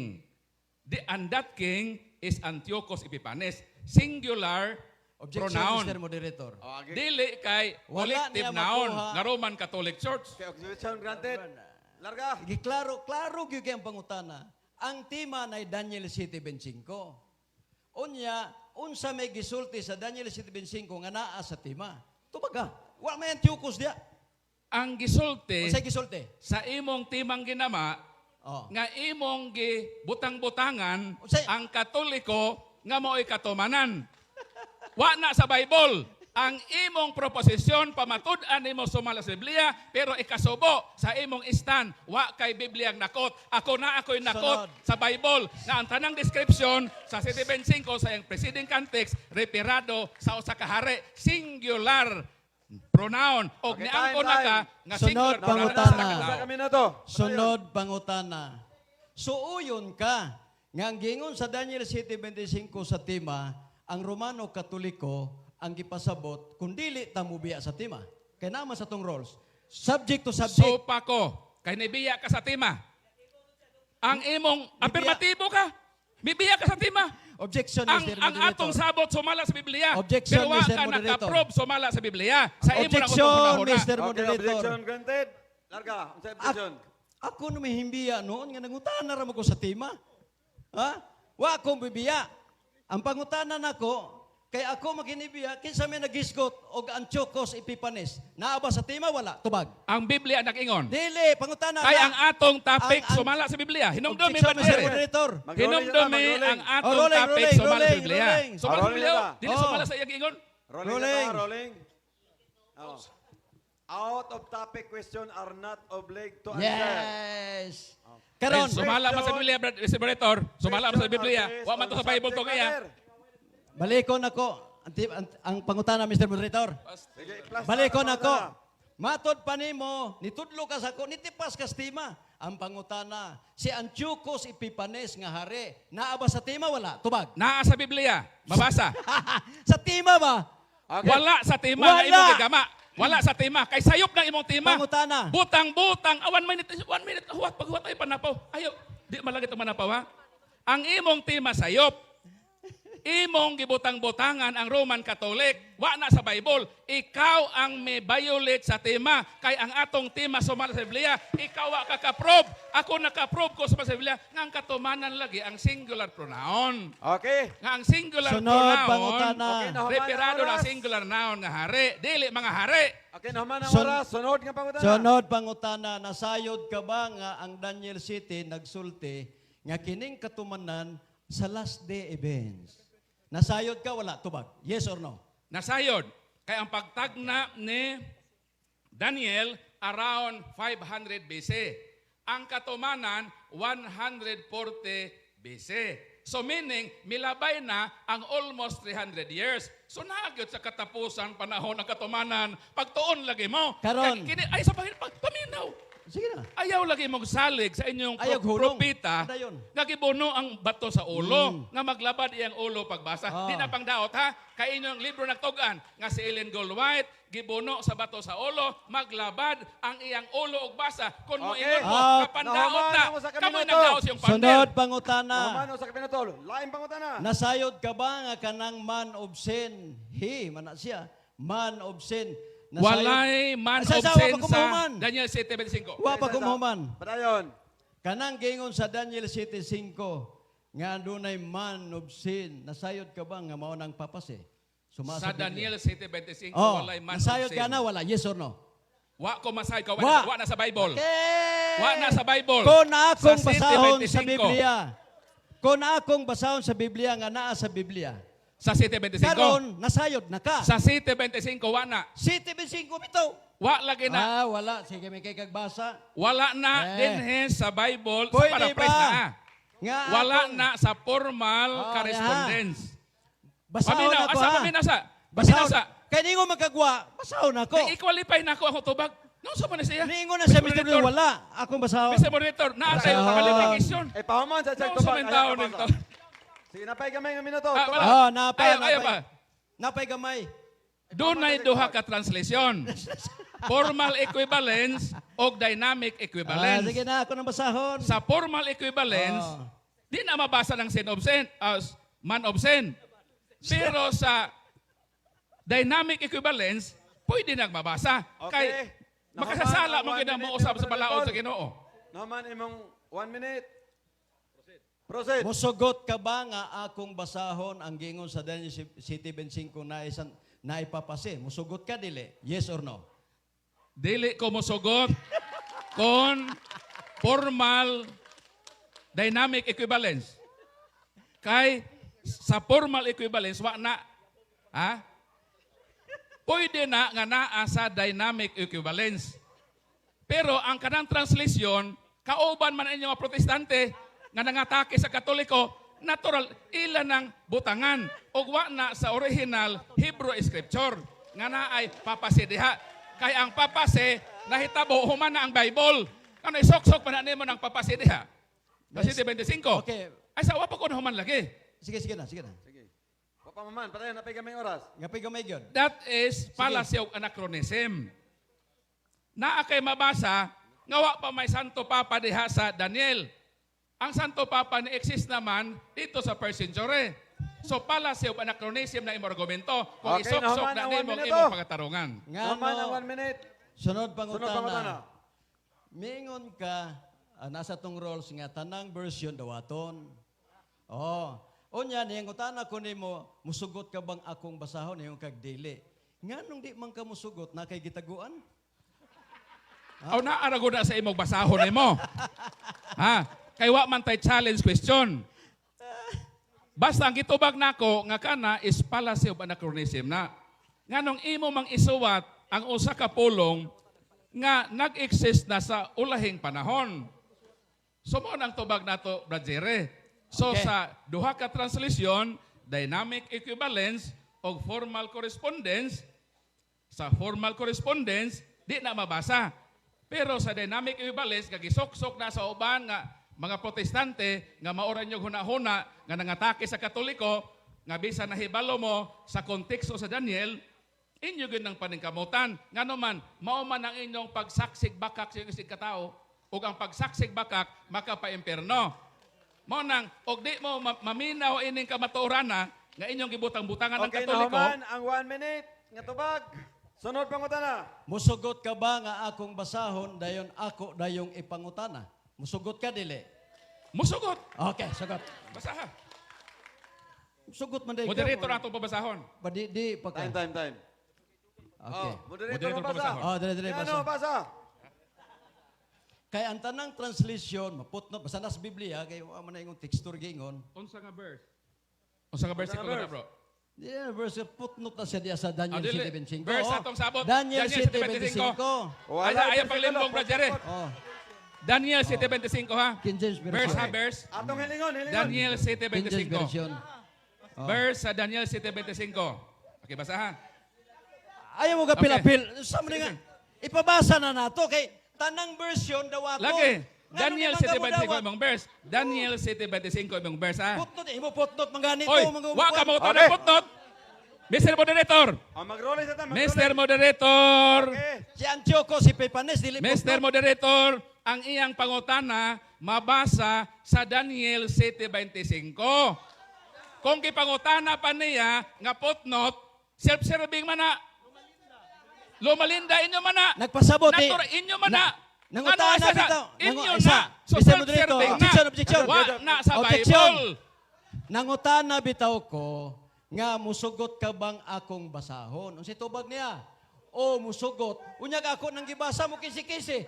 And that king is Antiochus Epiphanes. Singular Objection, pronoun. Mr. Moderator. Oh, agi. Dili kay Wala collective niya noun makuha. nga Roman Catholic Church. Okay, objection granted. Larga. Giklaro, klaro gyud kay ang pangutana. Ang tema na Daniel 7:25. Unya, unsa may gisulti sa Daniel 7:25 nga naa sa tema? Tubag ka. Wa may Antiochus diya. Ang gisulti Unsa gisulti? sa imong timang ginama Oh. nga imong gibutang-butangan ang Katoliko nga mao'y katumanan. Wa na sa Bible. Ang imong proposisyon pamatud-an nimo sumala sa Biblia, pero ikasubo sa imong stand wa kay Biblia ang nakot. Ako na ako'y nakot Sunod. sa Bible na ang tanang description sa 7:25 sa iyang preceding context referado sa usa ka hari, singular pronoun, og Okay, niangko time, na ka time. nga Sunod, singular pronoun pangutana. sa Sa katao. kami na to. Sunod pangutana. Suuyon ka nga ang gingon sa Daniel 7:25 sa tema, ang Romano Katoliko ang gipasabot kung dili ta mubiya sa tema. Kay naman sa tong roles. Subject to subject. Sopa ko. Kay nibiya ka sa tema. Ang imong apirmatibo ka. Bibiya ka sa tema. Objection, Ang Mr. ang Moderator. atong sabot sumala sa Biblia. Objection, pero wa Mr. ka Moderator. nakaprobe sumala sa Biblia. Sa imo na Objection, kung Mr. Okay, Moderator. objection granted. Larga. Unsa objection? Ako no may himbiya noon nga nangutana ra mo ko sa tema. Ha? Wa akong bibiya. Ang pangutana nako kay ako maginibiya kinsa may nagisgot og Antiochus Epiphanes. Naa ba sa tema, wala? Tubag. Ang Biblia nag-ingon. Dili pangutana Kay na. ang atong topic sumala sa Biblia. Hinumdumi Objection, ba Mr. Moderator. Mag-rolling na, Hinumdumi mag-rolling. ang atong Oh, rolling, topic rolling, sumala sa rolling, Biblia. rolling. Sumala Oh, sa rolling Biblia. na. Dili Oh. sumala sa iyang ingon. Rolling, Rolling. na ta, rolling. Oh. Out of topic question are not obliged to answer. Yes. Karon, Eh, sumala man sa Biblia, Brad, Mr. Moderator. Sumala man sa Question Biblia. are based Wa man to on sa Bible to subject kaya. matter. Balikon ako ang pangutana, Mr. Moderator. Sige, plus Balikon na, ako. pangutana. Matod pa nimo, nitudlo ka sa ako, nitipas ka sa tema. Ang pangutana, si Antiochus Epiphanes nga hari, naa ba sa tema, wala? Tubag. Naa sa Biblia. Mabasa. Sa tema ba? Okay. Wala sa tema nga Wala. imong gigama. Wala sa tema. Kay sayop ng imong tema. Pangutana. Butang-butang. Ah, 1 minute. 1 minute. Huwat, paghuwat ay panapaw. Ayo, di malagit ang manapaw ha. Ang imong tema sayop. Imong gibutang-butangan ang Roman Catholic. Wa na sa Bible. Ikaw ang may violate sa tema. Kay ang atong tema sumala sa Biblia. Ikaw wa ka ka-prove. Ako naka-prove ko sumala sa Biblia. Nga ang katumanan lagi ang singular pronoun. Okay. Nga ang singular Sunod, pronoun, pangutana. Okay, nahuman ang referado na oras. singular noun nga hari. Dili mga hari. Okay, nahuman ang oras. Sunod nga pangutana. Sunod pangutana, nasayod ka ba nga ang Daniel 7 nagsulti nga kining katumanan sa last day events? Nasayod ka, wala? Tubag. Yes or no? Nasayod. Kay ang pagtagna ni Daniel around 500 BC. Ang katumanan 140 BC. So meaning, milabay na ang almost 300 years. So naagyod sa katapusan panahon ng katumanan, pagtuon lagi mo. Karon. Kay, kini, ay sa pangin, pag, paminaw. Sige na. Ayaw lagi mong salig sa inyong Ayaw hulong. propeta Padayon. nga gibuno ang bato sa ulo, nga maglabad iyang ulo pagbasa. Ah. Di na pang daot ha, kay inyong libro nagtug-an nga si Ellen Goldwhite gibuno sa bato sa ulo, maglabad ang iyang ulo og basa. Kung mo Okay. ingon mo, Ah. kapandaot Nahuman na. ako sa Kamoy kaminoto. nagdaot sa iyong pander. Sunod pangutana. Nahuman sa kapinatol. Lain pangutana. Nasayod ka ba nga kanang man of sin? He, man na siya. Man of sin. Walay man Sa- of sa- sin wa pa sa kumuhuman. Daniel 7:25. Wa pa kumuhuman. Padayon. Kanang gingon sa Daniel 7:5 nga adunay man of sin. Nasayod ka ba nga mao nang papas eh? Suma Sa Biblia. Daniel 7:25 Oh, walay man of nasayod sin. ka na, wala? Yes or no? Wa ko masayod ka, Wa. wa na sa Bible. Okay. Wa na sa Bible. Kung akong Sa basahon sa 7:25. Biblia. Kung akong basahon sa Biblia nga naa sa Biblia. Sa 7:25. Karon nasayod na ka. Sa 7:25 wa na. 7:25 bitaw. Wa lagi na. Ah, wala. Sige, may kay kagbasa. Wala na Eh. dinhe sa Bible, sa Pwede paraphrase ba? na. Nga Wala akong- na sa formal Oh, correspondence. Basahon Paminaw, ako asa ha. paminaw sa? Basahon, Paminaw sa? Kay ningon magkagwa, basahon ako. Kay i-qualify na ako ang tubag. No, sa man siya. Ningon na siya, Mr. Moderator. Wala. Akong basahon. Mr. Moderator, naa tayo Basahon. qualification. Eh, pahuman sa check No, sa tubag. men taon Ayaw ka nito. basa. Sige, napay gamay nga minuto. Ah, Tubag. wala. Ah, napay, Ayaw, ayaw napay. pa. Napay gamay. Doon ay duha ka translation. Formal equivalence o dynamic Ah, equivalence. sige na, ako nang basahon. Sa formal equivalence, di na mabasa ng sin of sin, man of sin. Pero sa dynamic equivalence, pwede nang mabasa. Okay. Kay makasasala Nahuman mo ang gid one mo minute usab ni sa balaod sa Brother Ginoo. Nahuman imong 1 minute. Proceed. Musugot ka ba nga akong basahon ang gingon sa Daniel 7:25 na isan na ipapasi? Musugot ka dili? Yes or no? Dili ko mosugot kon formal dynamic equivalence. Kay sa formal equivalence wa na, ha? Pwede na nga naa sa dynamic equivalence. Pero ang kanang translation, kauban man inyo mga Protestante nga nangatake sa Katoliko, natural ila ng butangan ug wa na sa original Hebrew scripture nga naay papasi diha. Kay ang papase nahitabo human na ang Bible. Ano isoksok pa na nimo ng papasi diha? Kasi 25. Okay. Ay sa wa pa ko na human lagi. Sige, sige na, sige na. Sige. Wa pa maman, patayon, napay gamay oras. Nga gamay gyud. That is fallacy of anachronism. Naa kay mabasa, nga wa pa may Santo Papa diha sa Daniel. Ang Santo Papa ni exist naman dito sa first century. So fallacy of anachronism na imong argumento kung Okay, isuksok nahuman na ang nimo one ang minuto. imong pagatarungan. Nga Nahuman no, ang 1 minute. Sunod Sunod pangutana. pangutana. Mingon ka, nasa tong rolls nga tanang version dawaton. Oh. Unya niyang utana ko nimo, musugot ka bang akong basahon niyong kag dili. Nganong di man ka musugot na kay gitaguan? Aw naa ra gud na sa imong basahon nimo. Ha? Kay wa man tay challenge question. Basta ang gitubag nako nga kana is fallacy of anachronism na. Nganong imo mang isuwat ang usa ka pulong nga nag-exist na sa ulahing panahon. So mao nang tubag nato, Brad Jerry. So sa duha ka translation, dynamic equivalence o formal correspondence, sa formal correspondence, di na mabasa. Pero sa dynamic equivalence, kagisoksok na sa uban nga mga Protestante nga maoran yung huna-huna nga nangatake sa Katoliko nga bisan nahibalo mo sa konteksto sa Daniel, inyo gyud ng paningkamutan. Ngano man, mao man ang inyong pagsaksig bakak sa inyong isig katao ug ang pagsaksig bakak makapaimpierno. Mao nang og di mo maminaw ining kamatuoran nga inyong gibutang-butangan ng Okay, Katoliko, nahuman ang 1 minute nga tubag. Sunod pangutana. Musugot ka ba nga akong basahon dayon ako dayong ipangutana? Musugot ka dili? Musugot. Okay, sugot. Basaha. Sugot man day ka. Moderator atong pabasahon. Ba di, di pa ka. Time, time, time. Okay. Oh, moderator, Moderator mabasa. pabasahon. Oh, dire dire Ano, basa. basa. Kay ang tanang translation, maputno basta nas Biblia kay wa man na ingong texture giingon. Unsa nga verse? Unsa nga verse Unsa nga ko na, verse? bro? Yeah, verse putnot na siya diya sa Daniel Ah, dili. 7:25. Verse Oh, atong sabot. Daniel Daniel 7:25. Wala, Ay, ayaw bersikulo. paglimbong, Brad Jerry. Oh, Daniel 7:25 ha. King James version. Verse ha, verse. Atong hilingon, hilingon. Daniel King James 7:25. version. Oh. Verse sa Daniel 7:25. Okay, basa ha. Ayaw mo ka pilapil. Sa mo nga. Ipabasa na nato kay tanang version dawaton. Lagi. Ngano Daniel di man ka 7:25 modawat? imong verse. Daniel 7:25 imong verse ha. Putnot imo putnot manganito Oy, mga wa ka mo Okay. footnote. Mr. Moderator. Oh, mag-roll sa ta, mag-roll. Mr. Moderator. Okay. Si Antioco si Pepanes dili Mr. putnot. Moderator, ang iyang pangutana mabasa sa Daniel 7:25. Kung gipangutana pa niya nga footnote, self-serving man na. Lumalinda inyo man na. Nagpasabot eh. Natura, inyo man na. Nangutana Ano, isa bitaw. Inyo Isa. na. So Mr. Moderator, self-serving na. objection, objection. Wa na sa Objection. Bible. Nangutana bitaw ko nga musugot ka bang akong basahon? Unsay tubag niya? O musugot. Unyag ako nang gibasa mo kisi-kisi.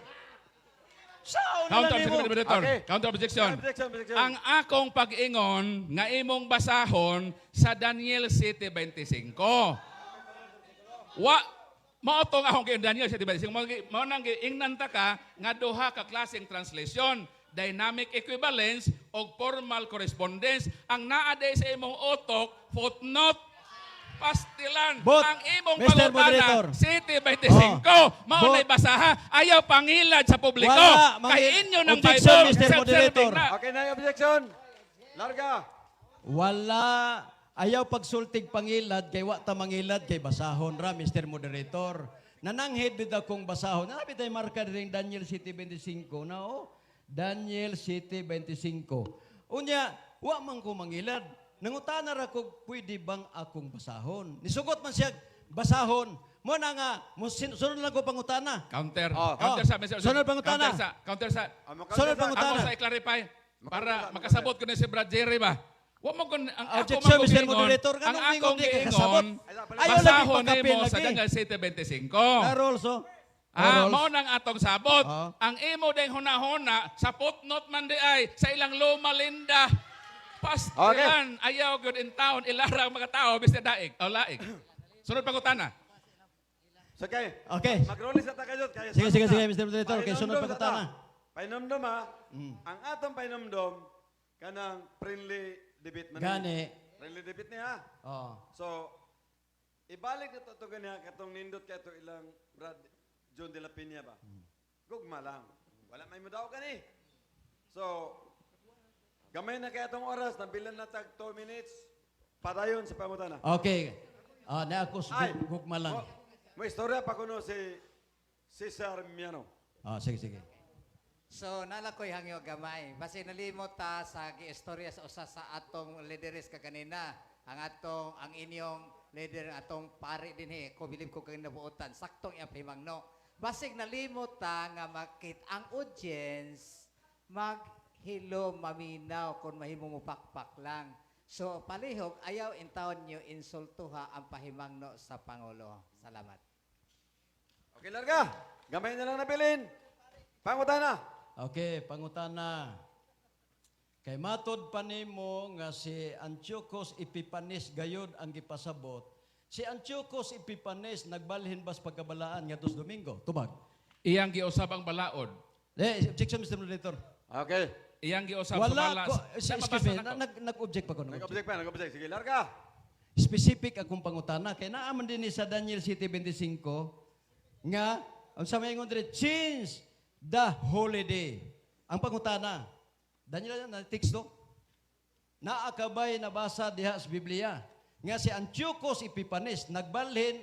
Sao na Counter lang objection, nimo? Moderator. Okay. Counter objection. Objection, objection. Ang akong pag-ingon nga imong basahon sa Daniel 7:25. Wa mao tong akong kay Daniel 7:25. Mao nang giingnan ta ka nga duha ka klaseng translation, dynamic equivalence o formal correspondence. Ang naa diay sa imong utok, footnote. Pastilan But, ang imong Mr. pangutana, Moderator. 7:25. Oh. Mao na'y But- basaha. Ayaw pangilad sa publiko. Wala, Kay inyo ng Objection, Bible, Mr. self-serving Moderator. na. Okay na yung objection. Larga. Wala, ayaw pagsultig pangilad kay wa ta mangilad kay basahon ra, Mr. Moderator. Nananghid bid akong basahon. Naa bitay marka ring Daniel 7:25 na, oh. Daniel 7:25. Unya, wa man ko mangilad. Nangutana ra ko, pwede bang akong basahon? Nisugot man siya basahon. Mo na nga, mo sunod lang ko pangutana. Counter. Oh. Counter Oh. sa Mr. Sunod pangutana. Counter sa. Counter sa. Ah, mo- Sunod counter sa- pangutana. Ako sa i-clarify para makasabot ko ni si Brad Jerry ba. Wa mo kun ang ako Objection, man ko Mr. giingon, Moderator. ang Nganong akong ingon di ka kasabot? giingon, Ayaw lagi basahon pagkapil nimo sa lagi. Daniel 7:25. Na rolls, oh. Ah, Rolls. mao nang atong sabot. Oo. Ang imo ding hunahuna sa footnote man di ay sa ilang Loma Linda. Pastilan, ayaw good in town ilarang mga tao Mr. Daig. O laig. Sunod pangutana. Sige. Okay. Mag-rolling sa ta kayo. Kaya Sige, sunod sige, na. sige, Mr. Moderator. Okay, sunod Pahinomdom sa ta. pangutana. Pahinomdom ha. Ang atong pahinomdom, kanang friendly debate man. ni. Gani. Friendly debate niya. Oh. So, ibalik na to ito ganiya, katong nindot kay ito ilang Brad John de la Peña ba? Gugma lang. Wala may mudaw kani. So, gamay na kay atong oras, nabilan na tag 2 minutes, padayon sa pangutana. Okay. Ah, na ako Ay, gugma lang. Mo istorya pa kuno si Cesar Miano. Ah, sige, sige. So nala ko'y hangyo gamay. Basi nalimot ta sa giistorya sa usa sa atong leaderes kaganina. Ang atong ang inyong leader, atong pari dinhi, ko bilib ko kay nabuotan saktong iyang pahimangno. Basig nalimot ta nga makit ang audience maghilo maminaw kung mahimo mo pakpak lang. So palihog ayaw intawon niyo insultuha ang pahimangno sa pangulo. Salamat. Okay, larga. Gamay na lang nabilin. Pangutana. Okay, pangutana. Kay matod pa nimo nga si Antiochus Epiphanes gayod ang gipasabot. Si Antiochus Epiphanes nagbalhin bas pagkabalaan ngadto sa Domingo? Tubag. Iyang giusab ang balaod. Eh, objection, Mr. Moderator. Okay. Iyang giusab Wala sumala. ko, Sa excuse mabasa me, na ko. nag-object pa ko. Nag-object. Nag-object pa, nag-object. Sige, larga. Specific akong pangutana kay naa man din ni sa Daniel 7:25 nga ang sa may ingon diri, change the holiday. Ang pangutana, Daniel na teksto, naa kabay nabasa diha sa Biblia nga si Antiochus Epiphanes nagbalhin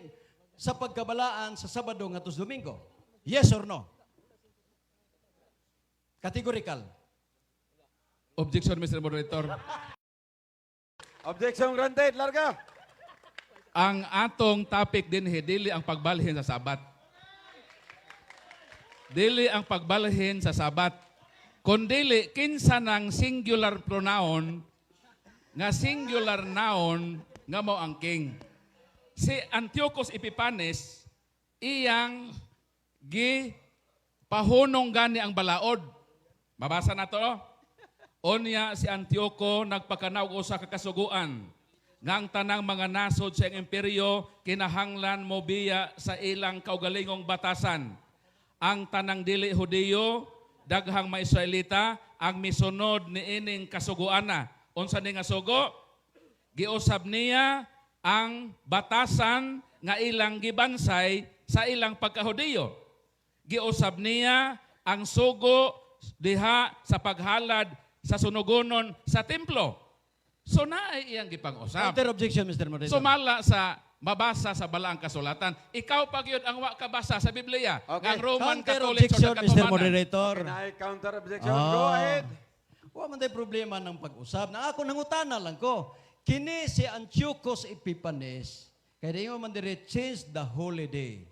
sa pagkabalaan sa Sabado ngadto sa Domingo? Yes or no? Categorical. Objection, Mr. Moderator. Objection granted. Larga. Ang atong topic din dili ang pagbalhin sa Sabat. Dili ang pagbalhin sa Sabat. Kundili kinsa ng singular pronoun nga singular noun nga mao ang king. Si Antiochus Epiphanes, iyang gi pahunong gani ang balaod. Mabasa na to. Oh. Unya si Antioco nagpakanaw usa ka kasuguan nga ang tanang mga nasod sa iyang imperyo kinahanglan mobiya sa ilang kaugalingong batasan. Ang tanang dili Hudiyo, daghang mga Israelita ang misunod niining kasuguana. Unsa ni nga sugo? Giusab niya ang batasan nga ilang gibansay sa ilang pagkahudiyo. Giusab niya ang sugo diha sa paghalad sa sunugonon sa templo. So naay iyang gipang-usab. Counter objection, Mr. Moderator. Sumala sa mabasa sa balaang kasulatan. Ikaw pa gyud ang wa kabasa sa Biblia. Okay. Ang Roman Counter Catholic objection, sa Mr. katumanan. Moderator. Can I counter objection? Go Ah. ahead. Wa man tay problema ng pag-usab. Na ako nangutana lang ko. Kini si Antiochus Epiphanes, kay di mo man diri change the holiday.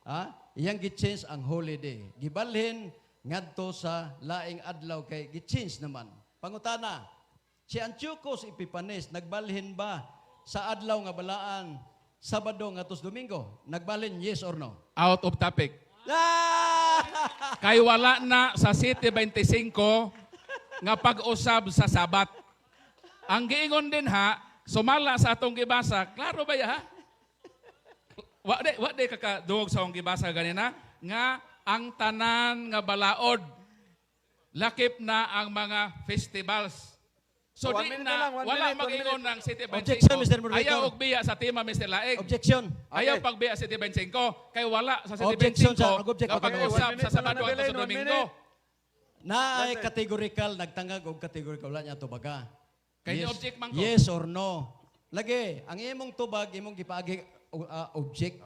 Ha? Iyang gi-change ang holiday. Gibalhin ngadto sa laing adlaw kay gi-change naman. Pangutana, si Antiochus Epiphanes nagbalhin ba sa adlaw nga balaan Sabado ngadto sa Domingo? Nagbalhin, yes or no? Out of topic. Ah! Kay wala na sa 7:25 nga pag-usab sa Sabat. Ang giingon din ha, sumala sa atong gibasa, klaro ba ya ha? Wa di kakaduog sa akong gibasa ganina nga ang tanan nga balaod lakip na ang mga festivals. So One di minute na, na lang, one wala minute, one mag-ingon minute. ng City 25. Objection, Mr. Moderator. Ayaw og biya sa tema, Mr. Laig. Objection. Ayaw Okay. pagbiya sa City 25 kay wala sa City Objection, 25 sir. Mag-object nga ako. Okay, pag-usap one minute sa na lang Sabado at nabilin, sa one Domingo. minute. Na ay Present. categorical, nagtangag og categorical, wala niya tubaga. Kay ni object man ko. Yes or no. Lagi, ang imong tubag, imong gipaagi object.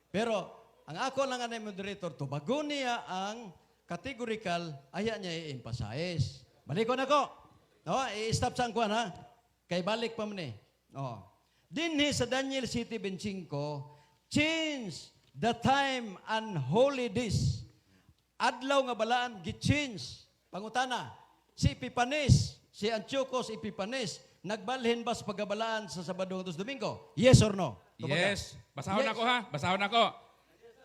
Pero, ang ako lang anay moderator, tubagon niya ang categorical, aya niya i-emphasize. Balik ko na ko. No, i-stop sa ang kuwan ha. Kay balik pa man eh. No. Dinhi sa Daniel 7:25, change the time and holy days. Adlaw nga balaan gi-change. Pangutana, si Epipanes, si Antiochus Epipanes, nagbalhin ba sa pagabalaan sa Sabado ngadto sa Domingo? Yes or no? Tubaga. Yes. Basahon Yes. ako ha. Basahon ako.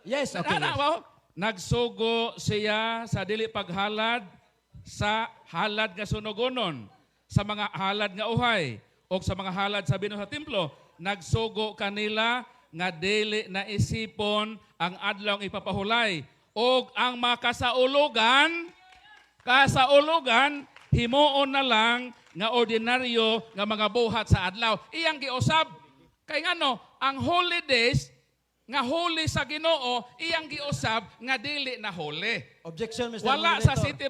Yes, okay. Nana, Yes. wow. Nagsugo siya sa dili paghalad sa halad nga sunogonon, sa mga halad nga uhay, o sa mga halad sa bino sa templo. Nagsugo kanila nga dili na isipon ang adlaw ipapahulay og ang makasaulugan kasaulugan himuon na lang nga ordinaryo nga mga buhat sa adlaw. Iyang giusab kay ngano ang holidays nga holy sa Ginoo iyang giusab nga dili na holy. Objection, Mr. Wala sa Moderator. City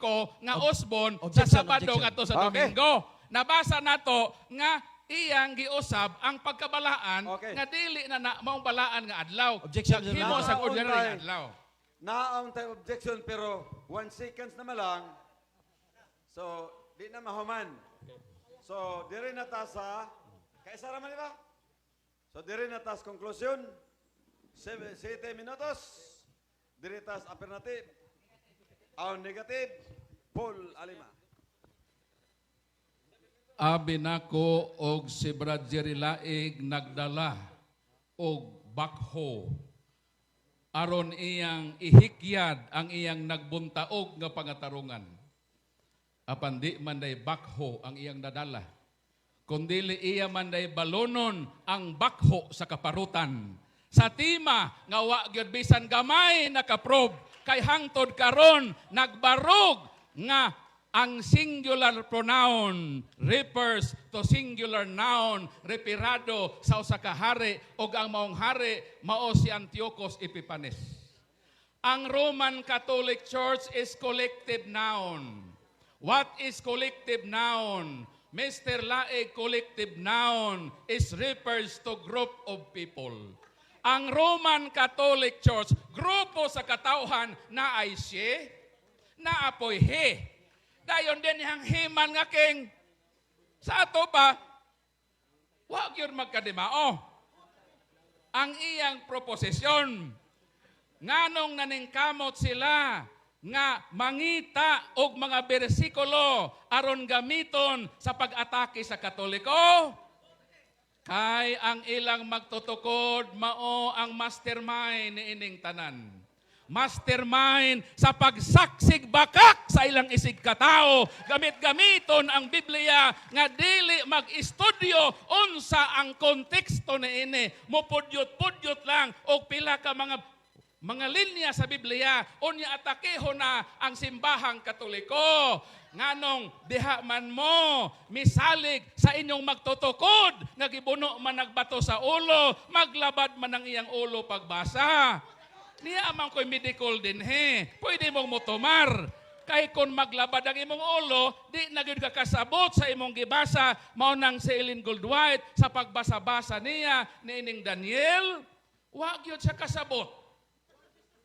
25 nga Osborne sa Objection, Sabado objection. ngadto sa Okay. Domingo. Nabasa nato nga iyang giusab ang pagkabalaan nga dili na, na maong balaan nga adlaw. Objection, Mr. Naghimo sa Moderator. ordinary nga adlaw. Naong tayo objection pero 1 seconds na lang. So, di na mahuman. So, diri na ta sa kaisa ra man di ba? So, diri na ta sa conclusion. 7 minutos. Diri ta sa affirmative. Ang negative, Paul Alima. Abi nako og si Brad Jerry Laig nagdala og bakho aron iyang ihikyad ang iyang nagbuntaog nga pangatarungan. Apan di man day bakho ang iyang nadala. Kundili iya man day balonon ang bakho sa kaparutan. Sa tima nga wa gyud bisan gamay nakaprobe kay hangtod karon nagbarog nga ang singular pronoun refers to singular noun referado sa usa ka hari ug ang maong hari mao si Antiochus Epiphanes. Ang Roman Catholic Church is collective noun. What is collective noun? Mr. Lae, collective noun is refers to group of people. Ang Roman Catholic Church, grupo sa katawhan na ay siya, na apoy he. Dayon din hang himan nga king. Sa ato pa, wa gyud magkadimao. Ang iyang proposisyon, nganong naningkamot sila nga mangita og mga bersikulo aron gamiton sa pag-atake sa Katoliko? Kay ang ilang magtutukod mao ang mastermind ni ining tanan. Mastermind sa pagsaksig bakak sa ilang isig katao. Gamit-gamiton ang Biblia nga dili mag-estudyo unsa ang konteksto niini. Mupudyot-pudyot lang og pila ka mga linya sa Biblia, unya atakeho na ang simbahang Katoliko. Nganong diha man mo misalig sa inyong magtutukod nga gibuno man nagbato sa ulo, maglabad man ang iyang ulo pagbasa. Niya man ko'y medical din he. Pwede mong motumar. Kay kung maglabad ang imong ulo, di na gyud ka kasabot sa imong gibasa. Mao nang si Ellen Goldwhite sa pagbasa-basa niya niining Daniel, wa gyud siya kasabot.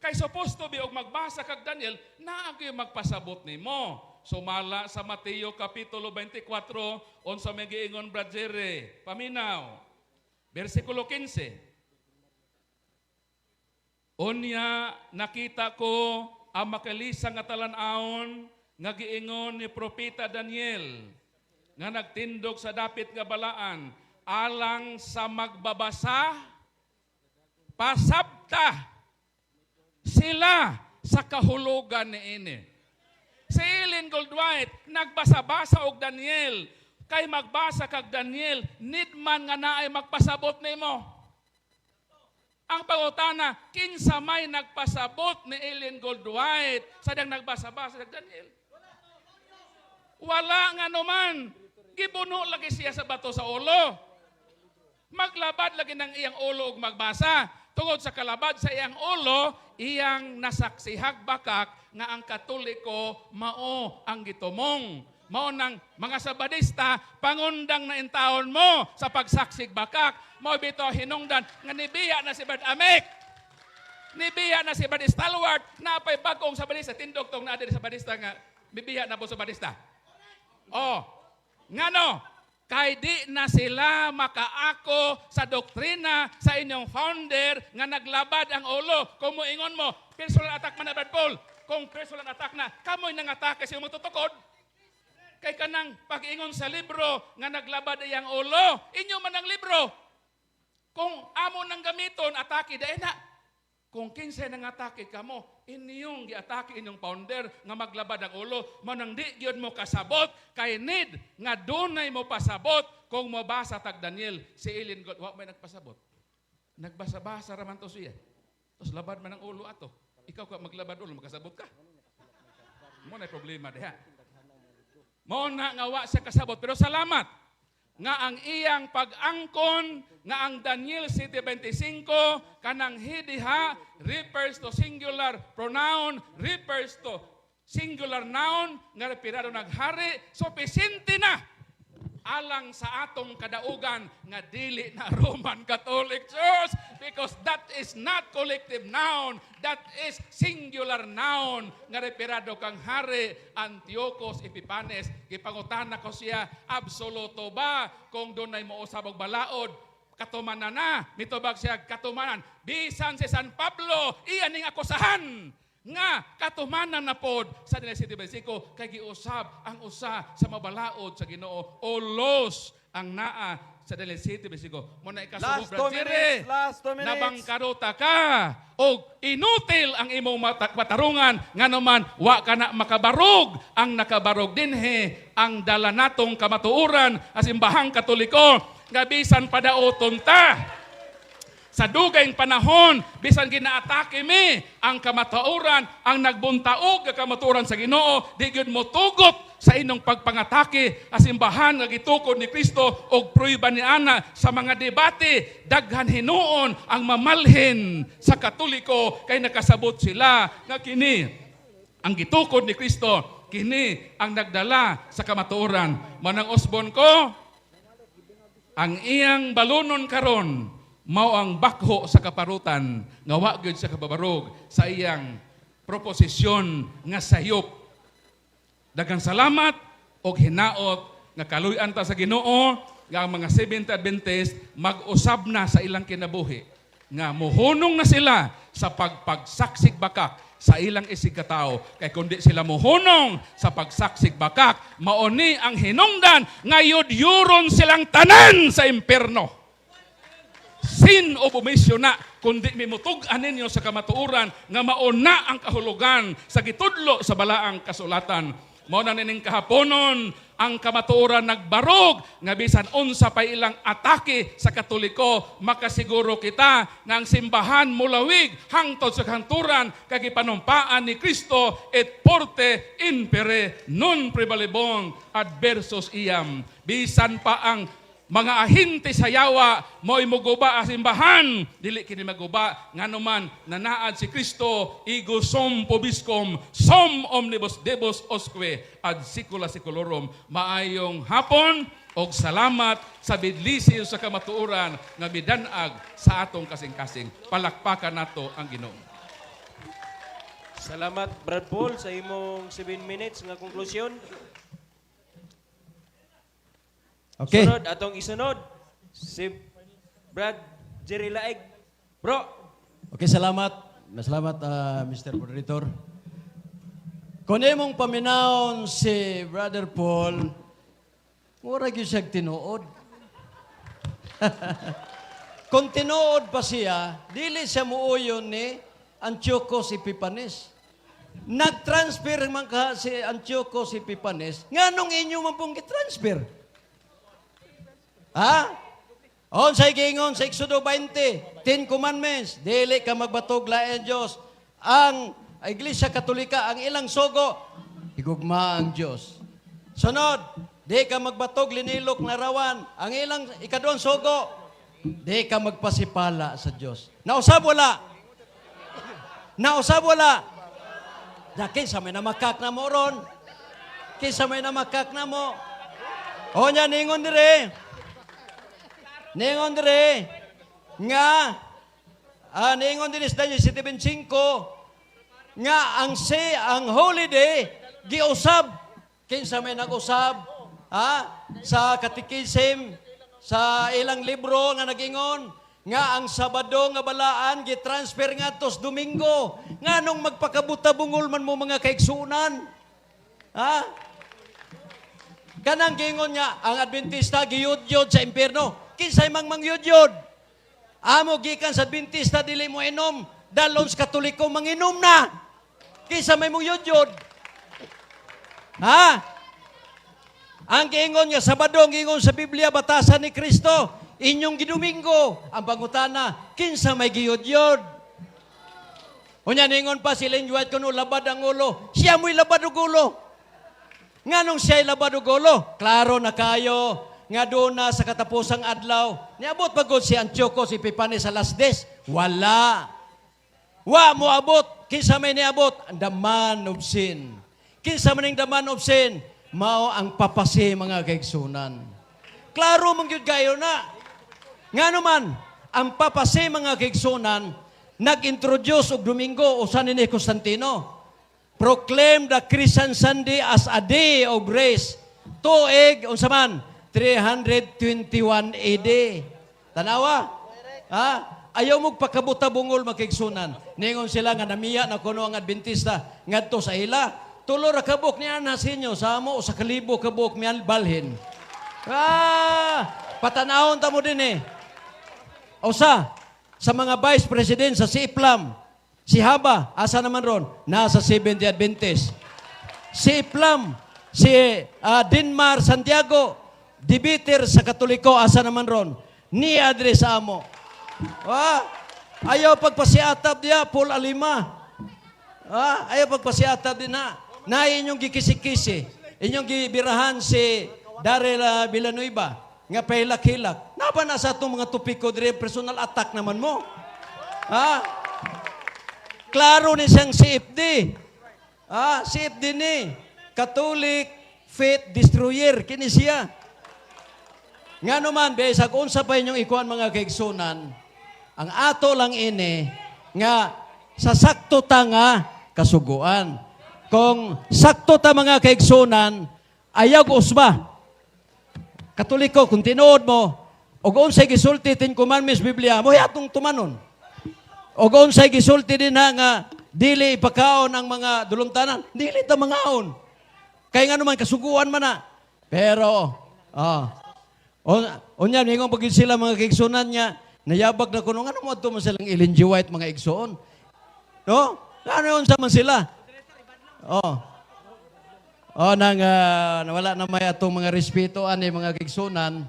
Kay supposed to be og magbasa kag Daniel, naa gyud magpasabot nimo. Sumala sa Mateo kapitulo 24 unsa may giingon Brad Jerry, paminaw. Bersikulo 15. Unya nakita ko ang makalisa nga talan-awon nga giingon ni propeta Daniel nga nagtindog sa dapit nga balaan alang sa magbabasa, pasabta sila sa kahulugan niini. Si Ellen Goldwhite nagbasa-basa og Daniel, kay magbasa kag Daniel need man nga naay magpasabot nimo. Ang pangutana, kinsa may nagpasabot ni Ellen Goldwhite sa dang nagbasa-basa kag Daniel? Wala nga naman. Gibuno lagi siya sa bato sa ulo. Maglabad lagi ng iyang ulo og magbasa. Tungod sa kalabad sa iyang ulo, iyang nasaksihag bakak nga ang Katoliko mao ang gitumong. Mao nang mga Sabadista, pangundang na intawon mo sa pagsaksig bakak. Mao bitaw hinungdan nga nibiya na si Brad Amek. Nibiya na si Brad Stalwart, napay bagong Sabadista. Tindog tong naa diri Sabadista nga bibiya na po Sabadista. Oh, ngano? Kay di na sila makaako sa doktrina sa inyong founder nga naglabad ang ulo. Kung moingon mo, personal attack man na, Brad Paul. Kung personal attack na, kamoy nang atake sa imong tutukod. Kay kanang pag-ingon sa libro nga naglabad iyang ulo, inyo man ang libro. Kung amo nang gamiton, atake dahil na. Kung kinsay nang atake kamo, inyong giatake inyong founder nga maglabad ang ulo, manang di gyud mo kasabot, kay need nga dunay mo pasabot kung mobasa tag Daniel, si Ellen God, wa may nagpasabot. Nagbasa-basa raman to siya. Tapos labad man ang ulo ato. Ikaw ka maglabad ulo, makasabot ka. Mo na problema diha. Mao na nga wa siya kasabot. Pero salamat nga ang iyang pag-angkon nga ang Daniel 7:25 kanang he diha refers to singular pronoun, refers to singular noun nga referado naghari, supisinte na alang sa atong kadaugan nga dili na Roman Catholic Church, because that is not collective noun, that is singular noun nga referado kang Hari Antiochus Epiphanes. Gipangutana ko siya, absoluto ba kung dunay mousab og balaod, katumanan na? Mitubag siya, katumanan. Bisan si San Pablo, iya ning akusahan nga katumanan na pod sa Daniel 7:25 kay giusab ang usa sa mabalaod sa Ginoo. Ulos ang naa sa Daniel 7:25. Mo na ikasubo, Last 2 Brad Jerry. Minutes. Last 2 minutes. Nabangkaruta ka og inutil ang imong matarungan, ngano man wa ka na makabarog. Ang nakabarog dinhi ang dala natong kamatuoran sa Simbahang Katoliko nga bisan padaoton ta sa dugayng panahon, bisan ginaatake mi, ang kamatuoran, ang nagbuntaog nga kamatuoran sa Ginoo, di gyud mo tugot sa inyong pagpangatake sa simbahan nga gitukod ni Kristo og prueba ni ana sa mga debate, daghan hinuon ang mamalhin sa Katoliko kay nakasabot sila nga kini ang gitukod ni Kristo, kini ang nagdala sa kamatuoran. Manang usbon ko, ang iyang balunon karon mao ang bakho sa kaparutan nga wa gyud sa kababarog sa iyang proposisyon nga sayop. Daghang salamat og hinaot nga kaluy-an ta sa Ginoo nga ang mga Seventh Adventist mag-usab na sa ilang kinabuhi nga muhunong na sila sa pagpagsaksig bakak sa ilang isig katao, kay kundi sila muhunong sa pagsaksig bakak, mauni ang hinungdan nga yudyuron silang tanan sa imperno. Sin of omission na kundi mimutug-an ninyo sa kamatuoran nga mauna ang kahulugan sa gitudlo sa balaang kasulatan. Mao na nining kahaponon ang kamatuoran nagbarog nga bisan unsa pa ilang atake sa Katoliko, makasiguro kita nga ang simbahan mulawig hangtod sa kahangturan kay gipanumpaan ni Kristo, "Et forte impere non prevalebunt adversos iam." Bisan pa ang mga ahente sa yawa mo'y muguba ang simbahan, dili kini maguba, nganuman nanaad si Kristo. "Ego sum vobiscum, sum omnibus Deus usque ad saecula saeculorum." Maayong hapon og salamat sa bidlisiw sa kamatuoran nga midanag sa atong kasing-kasing. Palakpakan nato ang Ginoo. Salamat, Brad Paul, sa imong 7 minutes nga konklusyon. Okay. Sunod, atong isunod, si Brad Jerry Laeg. Bro, Okay, salamat. Salamat, Mr. Moderator. Kung imong paminawon si Brother Paul, mura gyud siyang tinuod. Kung tinuod pa siya, dili siya muuyon ni Antiochus Epiphanes. Nag-transfer man ka si Antiochus Epiphanes, nganong inyo man pong gitransfer? Ha? On sa giingon sa Exodo 20, Ten Commandments, dili ka magbatog lain Diyos. Ang Iglesia Katolika, ang ilang sugo, higugma ang Diyos. Sunod, Di ka magbatog linilok larawan. Ang ilang ikaduhang sugo, di ka magpasipala sa Dios. Nausab wala? Nausab wala? Da kinsa may namakak na mo ron? Kinsa may namakak na mo? O nya ningon dire. Ningon dire nga ningon din sa Daniel 7:25 nga ang si ang holiday giusab. Kinsa may nag-usab, ha, sa catechism, sa ilang libro nga nagingon nga ang Sabado nga balaan gitransfer ngadto sa Domingo? Nganong magpakabuta-bungol man mo, mga kaigsunan, ha? Kanang gingon nga ang Adventista giyudyod sa impierno, kinsay mang mangyudyod? Amo gikan sa Adventista dili mo inom, dalon sa Katoliko manginom na. Kinsa may mong yudyod? Ha? Ang giingon nga Sabado, ang giingon sa Biblia, batasan ni Kristo, inyong gidomingo. Ang pangutana, kinsa may giyudyod? Unya ningon pa si Ellen White kuno labad ang ulo. Siya mo'y labad og ulo. Nganong siya'y labad og ulo? Klaro na kayo nga doon na sa katapusang adlaw. Niabot pa gud si Antiochus Epiphanes sa last days? Wala. Wa mo abot. Kinsa may niabot? Ang the man of sin. Kinsa man ning the man of sin? Mao ang papacy, mga kaigsunan. Klaro man gyud kayo na. Nga naman, ang papacy, mga kaigsunan, nag-introduce og Domingo usa ni Constantino. Proclaim the Christian Sunday as a day of rest. Tuig, unsa man? 321 AD. Tanawa? Ha? Ayaw mo pakabuta-bungol, makigsunan. Ningon sila nga namiya na kuno ang Adventista ngadto sa ila. Tulo ra kabuk niya na sinyo sa amo sa kalibo kabuk miyan balhin. Ah, patanawon ta mo din eh. Usa sa mga vice president sa CIPLAM, si Haba, asa naman ron? Nasa Seventh Adventist. Si Iplam, si Dinmar Santiago, debater sa Katoliko, asa naman ron? Ni address amo. Ah, ayaw pagpasiatab diya, Paul Alima. Ah, ayaw pagpasiatab din na. Na inyong gikisi-kisi, inyong gibirahan si Daryl Villanueva, nga pahilak-hilak. Napa na sa itong mga topiko dire, personal attack naman mo. Ha? Klaro ni siyang CFD. Ah, CFD ni. Catholic Faith Destroyer. Kini siya. Nga naman, bisag unsa pa inyong ikuan, mga kaigsunan, ang ato lang ini nga sa sakto ta nga kasuguan. Kung sakto ta, mga kaigsunan, ayaw usba. Katoliko, kung tinuod mo, og unsay gisulti Ten Commandments Biblia, mo atong tumanon. Og unsay gisulti din ha nga dili ipakaon ang mga dulumtanan, dili ta mangaon. Kay nga naman kasuguan man na. Pero unya ningon pag sila, mga kaigsunan niya, nayabag na kuno ngano mo adto man silang Ellen G. White, mga igsoon. No? Ano unsa man sila? Oh. Oh, nang nawala na may atong mga respeto ani, mga kaigsunan,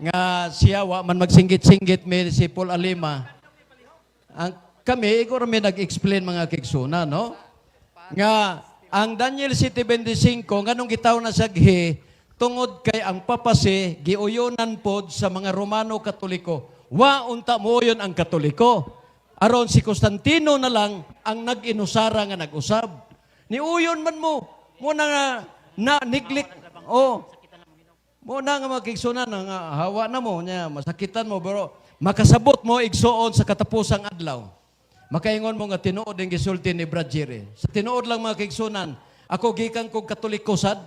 nga siya wa man magsinggit-singgit may si Paul Alima. Ang kami ikaw rami nag-explain, mga kaigsunan, no? Nga ang Daniel 7:25 nganong gitaw na saghi tungod kay ang papacy giuyonan pod sa mga Romano Katoliko. Wa unta mooyon ang Katoliko. Aron si Constantino na lang ang nag-inusara nga nag-usab. Niuyon man mo. Mo na nga na neglect. Oh. Mo na nga mga kaigsunan nga hawa na mo nya masakitan mo, pero makasabot mo igsuon sa katapusang adlaw. Makaingon mo nga tinuod ang gisulti ni Brad Jerry. Sa tinuod lang, mga kaigsunan, ako gikan kog Katoliko sad.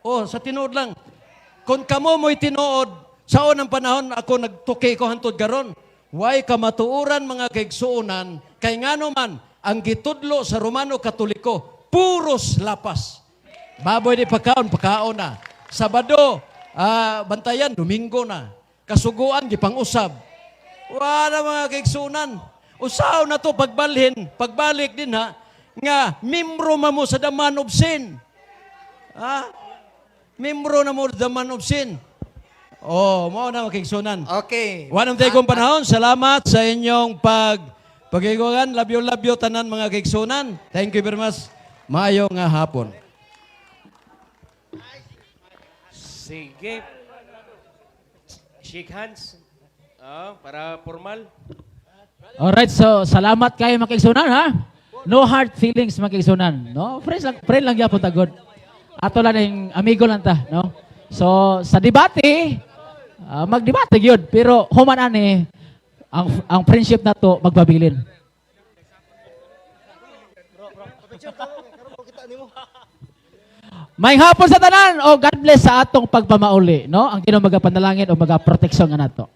Oh, sa tinuod lang. Kung kamo mo'y tinuod, sa unang panahon ako nagtuki ko hantod garon. Way kamatuoran, mga kaigsuonan, kay ngano man ang gitudlo sa Romano Katoliko, puros lapas. Baboy di pakaon, pakaon na. Sabado, bantayan, Domingo na. Kasuguan, gipang-usab. Wala, mga kaigsunan. Usaw na to pagbalhin, pagbalik din ha, nga membro ma mo sa the man of sin. Ha? Membro na mo sa the man of sin. Oh, mao na, mga kaigsunan. Okay. Wa na kong panahon. Salamat sa inyong pagiguan. Labyo-labyo tanan, mga kaigsunan. Thank you very much. Maayo nga hapon. Sige. Shake hands. Ah, para formal. Alright, so salamat kayo mga kaigsunan ha. No hard feelings mga kaigsunan, no? Friends lang, friend lang gyapon ta god. Ato lang ning amigo lang ta, no? So sa debate, magdebate gyud, pero human ani ang friendship nato magpabilin. May hapon sa tanan o God bless sa atong pagpamauli, no? Ang Ginoo magapanalangin o magaproteksyon nga nato.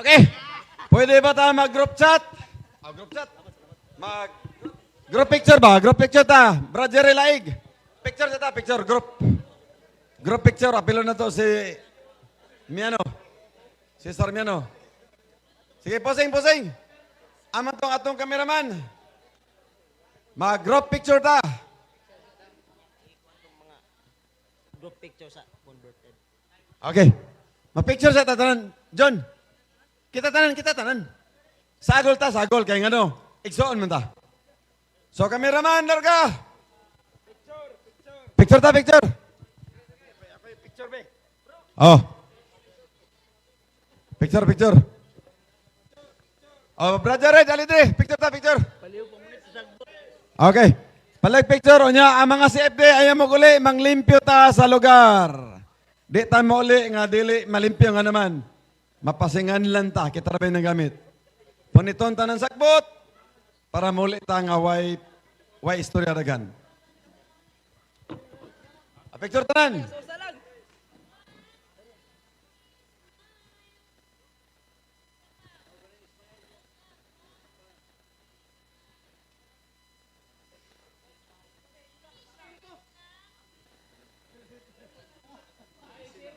Okay. Pwede ba tayo mag-group chat? Ah, group chat. Mag group picture ba? Group picture ta. Brad Jerry Laig. Picture sa ta, picture group. Group picture apilo na to si Miano. Si Sir Miano. Sige, posing, posing. Aman tong atong cameraman. Mag-group picture ta. Group picture sa converted. Okay. Ma-picture sa tatanan. John. Kita tanan, kita tanan. Sagol ta, sagol. Kaya nga no, igsoon man ta. So, cameraman, larga. Picture, picture. Picture ta, picture. Oh. Picture, picture. Oh, brother Red, dali diri. Picture ta, picture. Okay. Palag picture unya ang mga CFD ayaw mo uli manglimpyo ta sa lugar. Di ta mo uli nga dili malimpyo nga naman. Mapasingan lang ta kita ra ng gamit. Puniton ta ng sakbot para muli ta nga way istorya dagan. A picture tanan.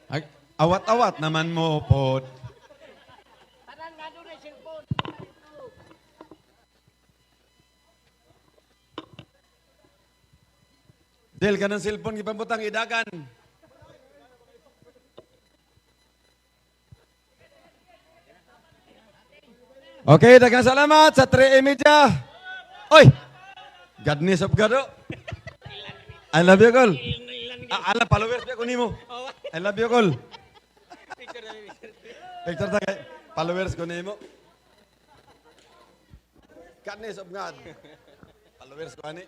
Ay, awat-awat naman mo pod. Del ka ng cellphone gipambutang idagan. Okay, daghang salamat sa 3 Media. Oy! Godness of God. Oh. I love you, Col. Ah, ala, followers ba ko nimo? I love you, Col. Picture ta kay followers ko nimo. Godness of God. Followers ko ani.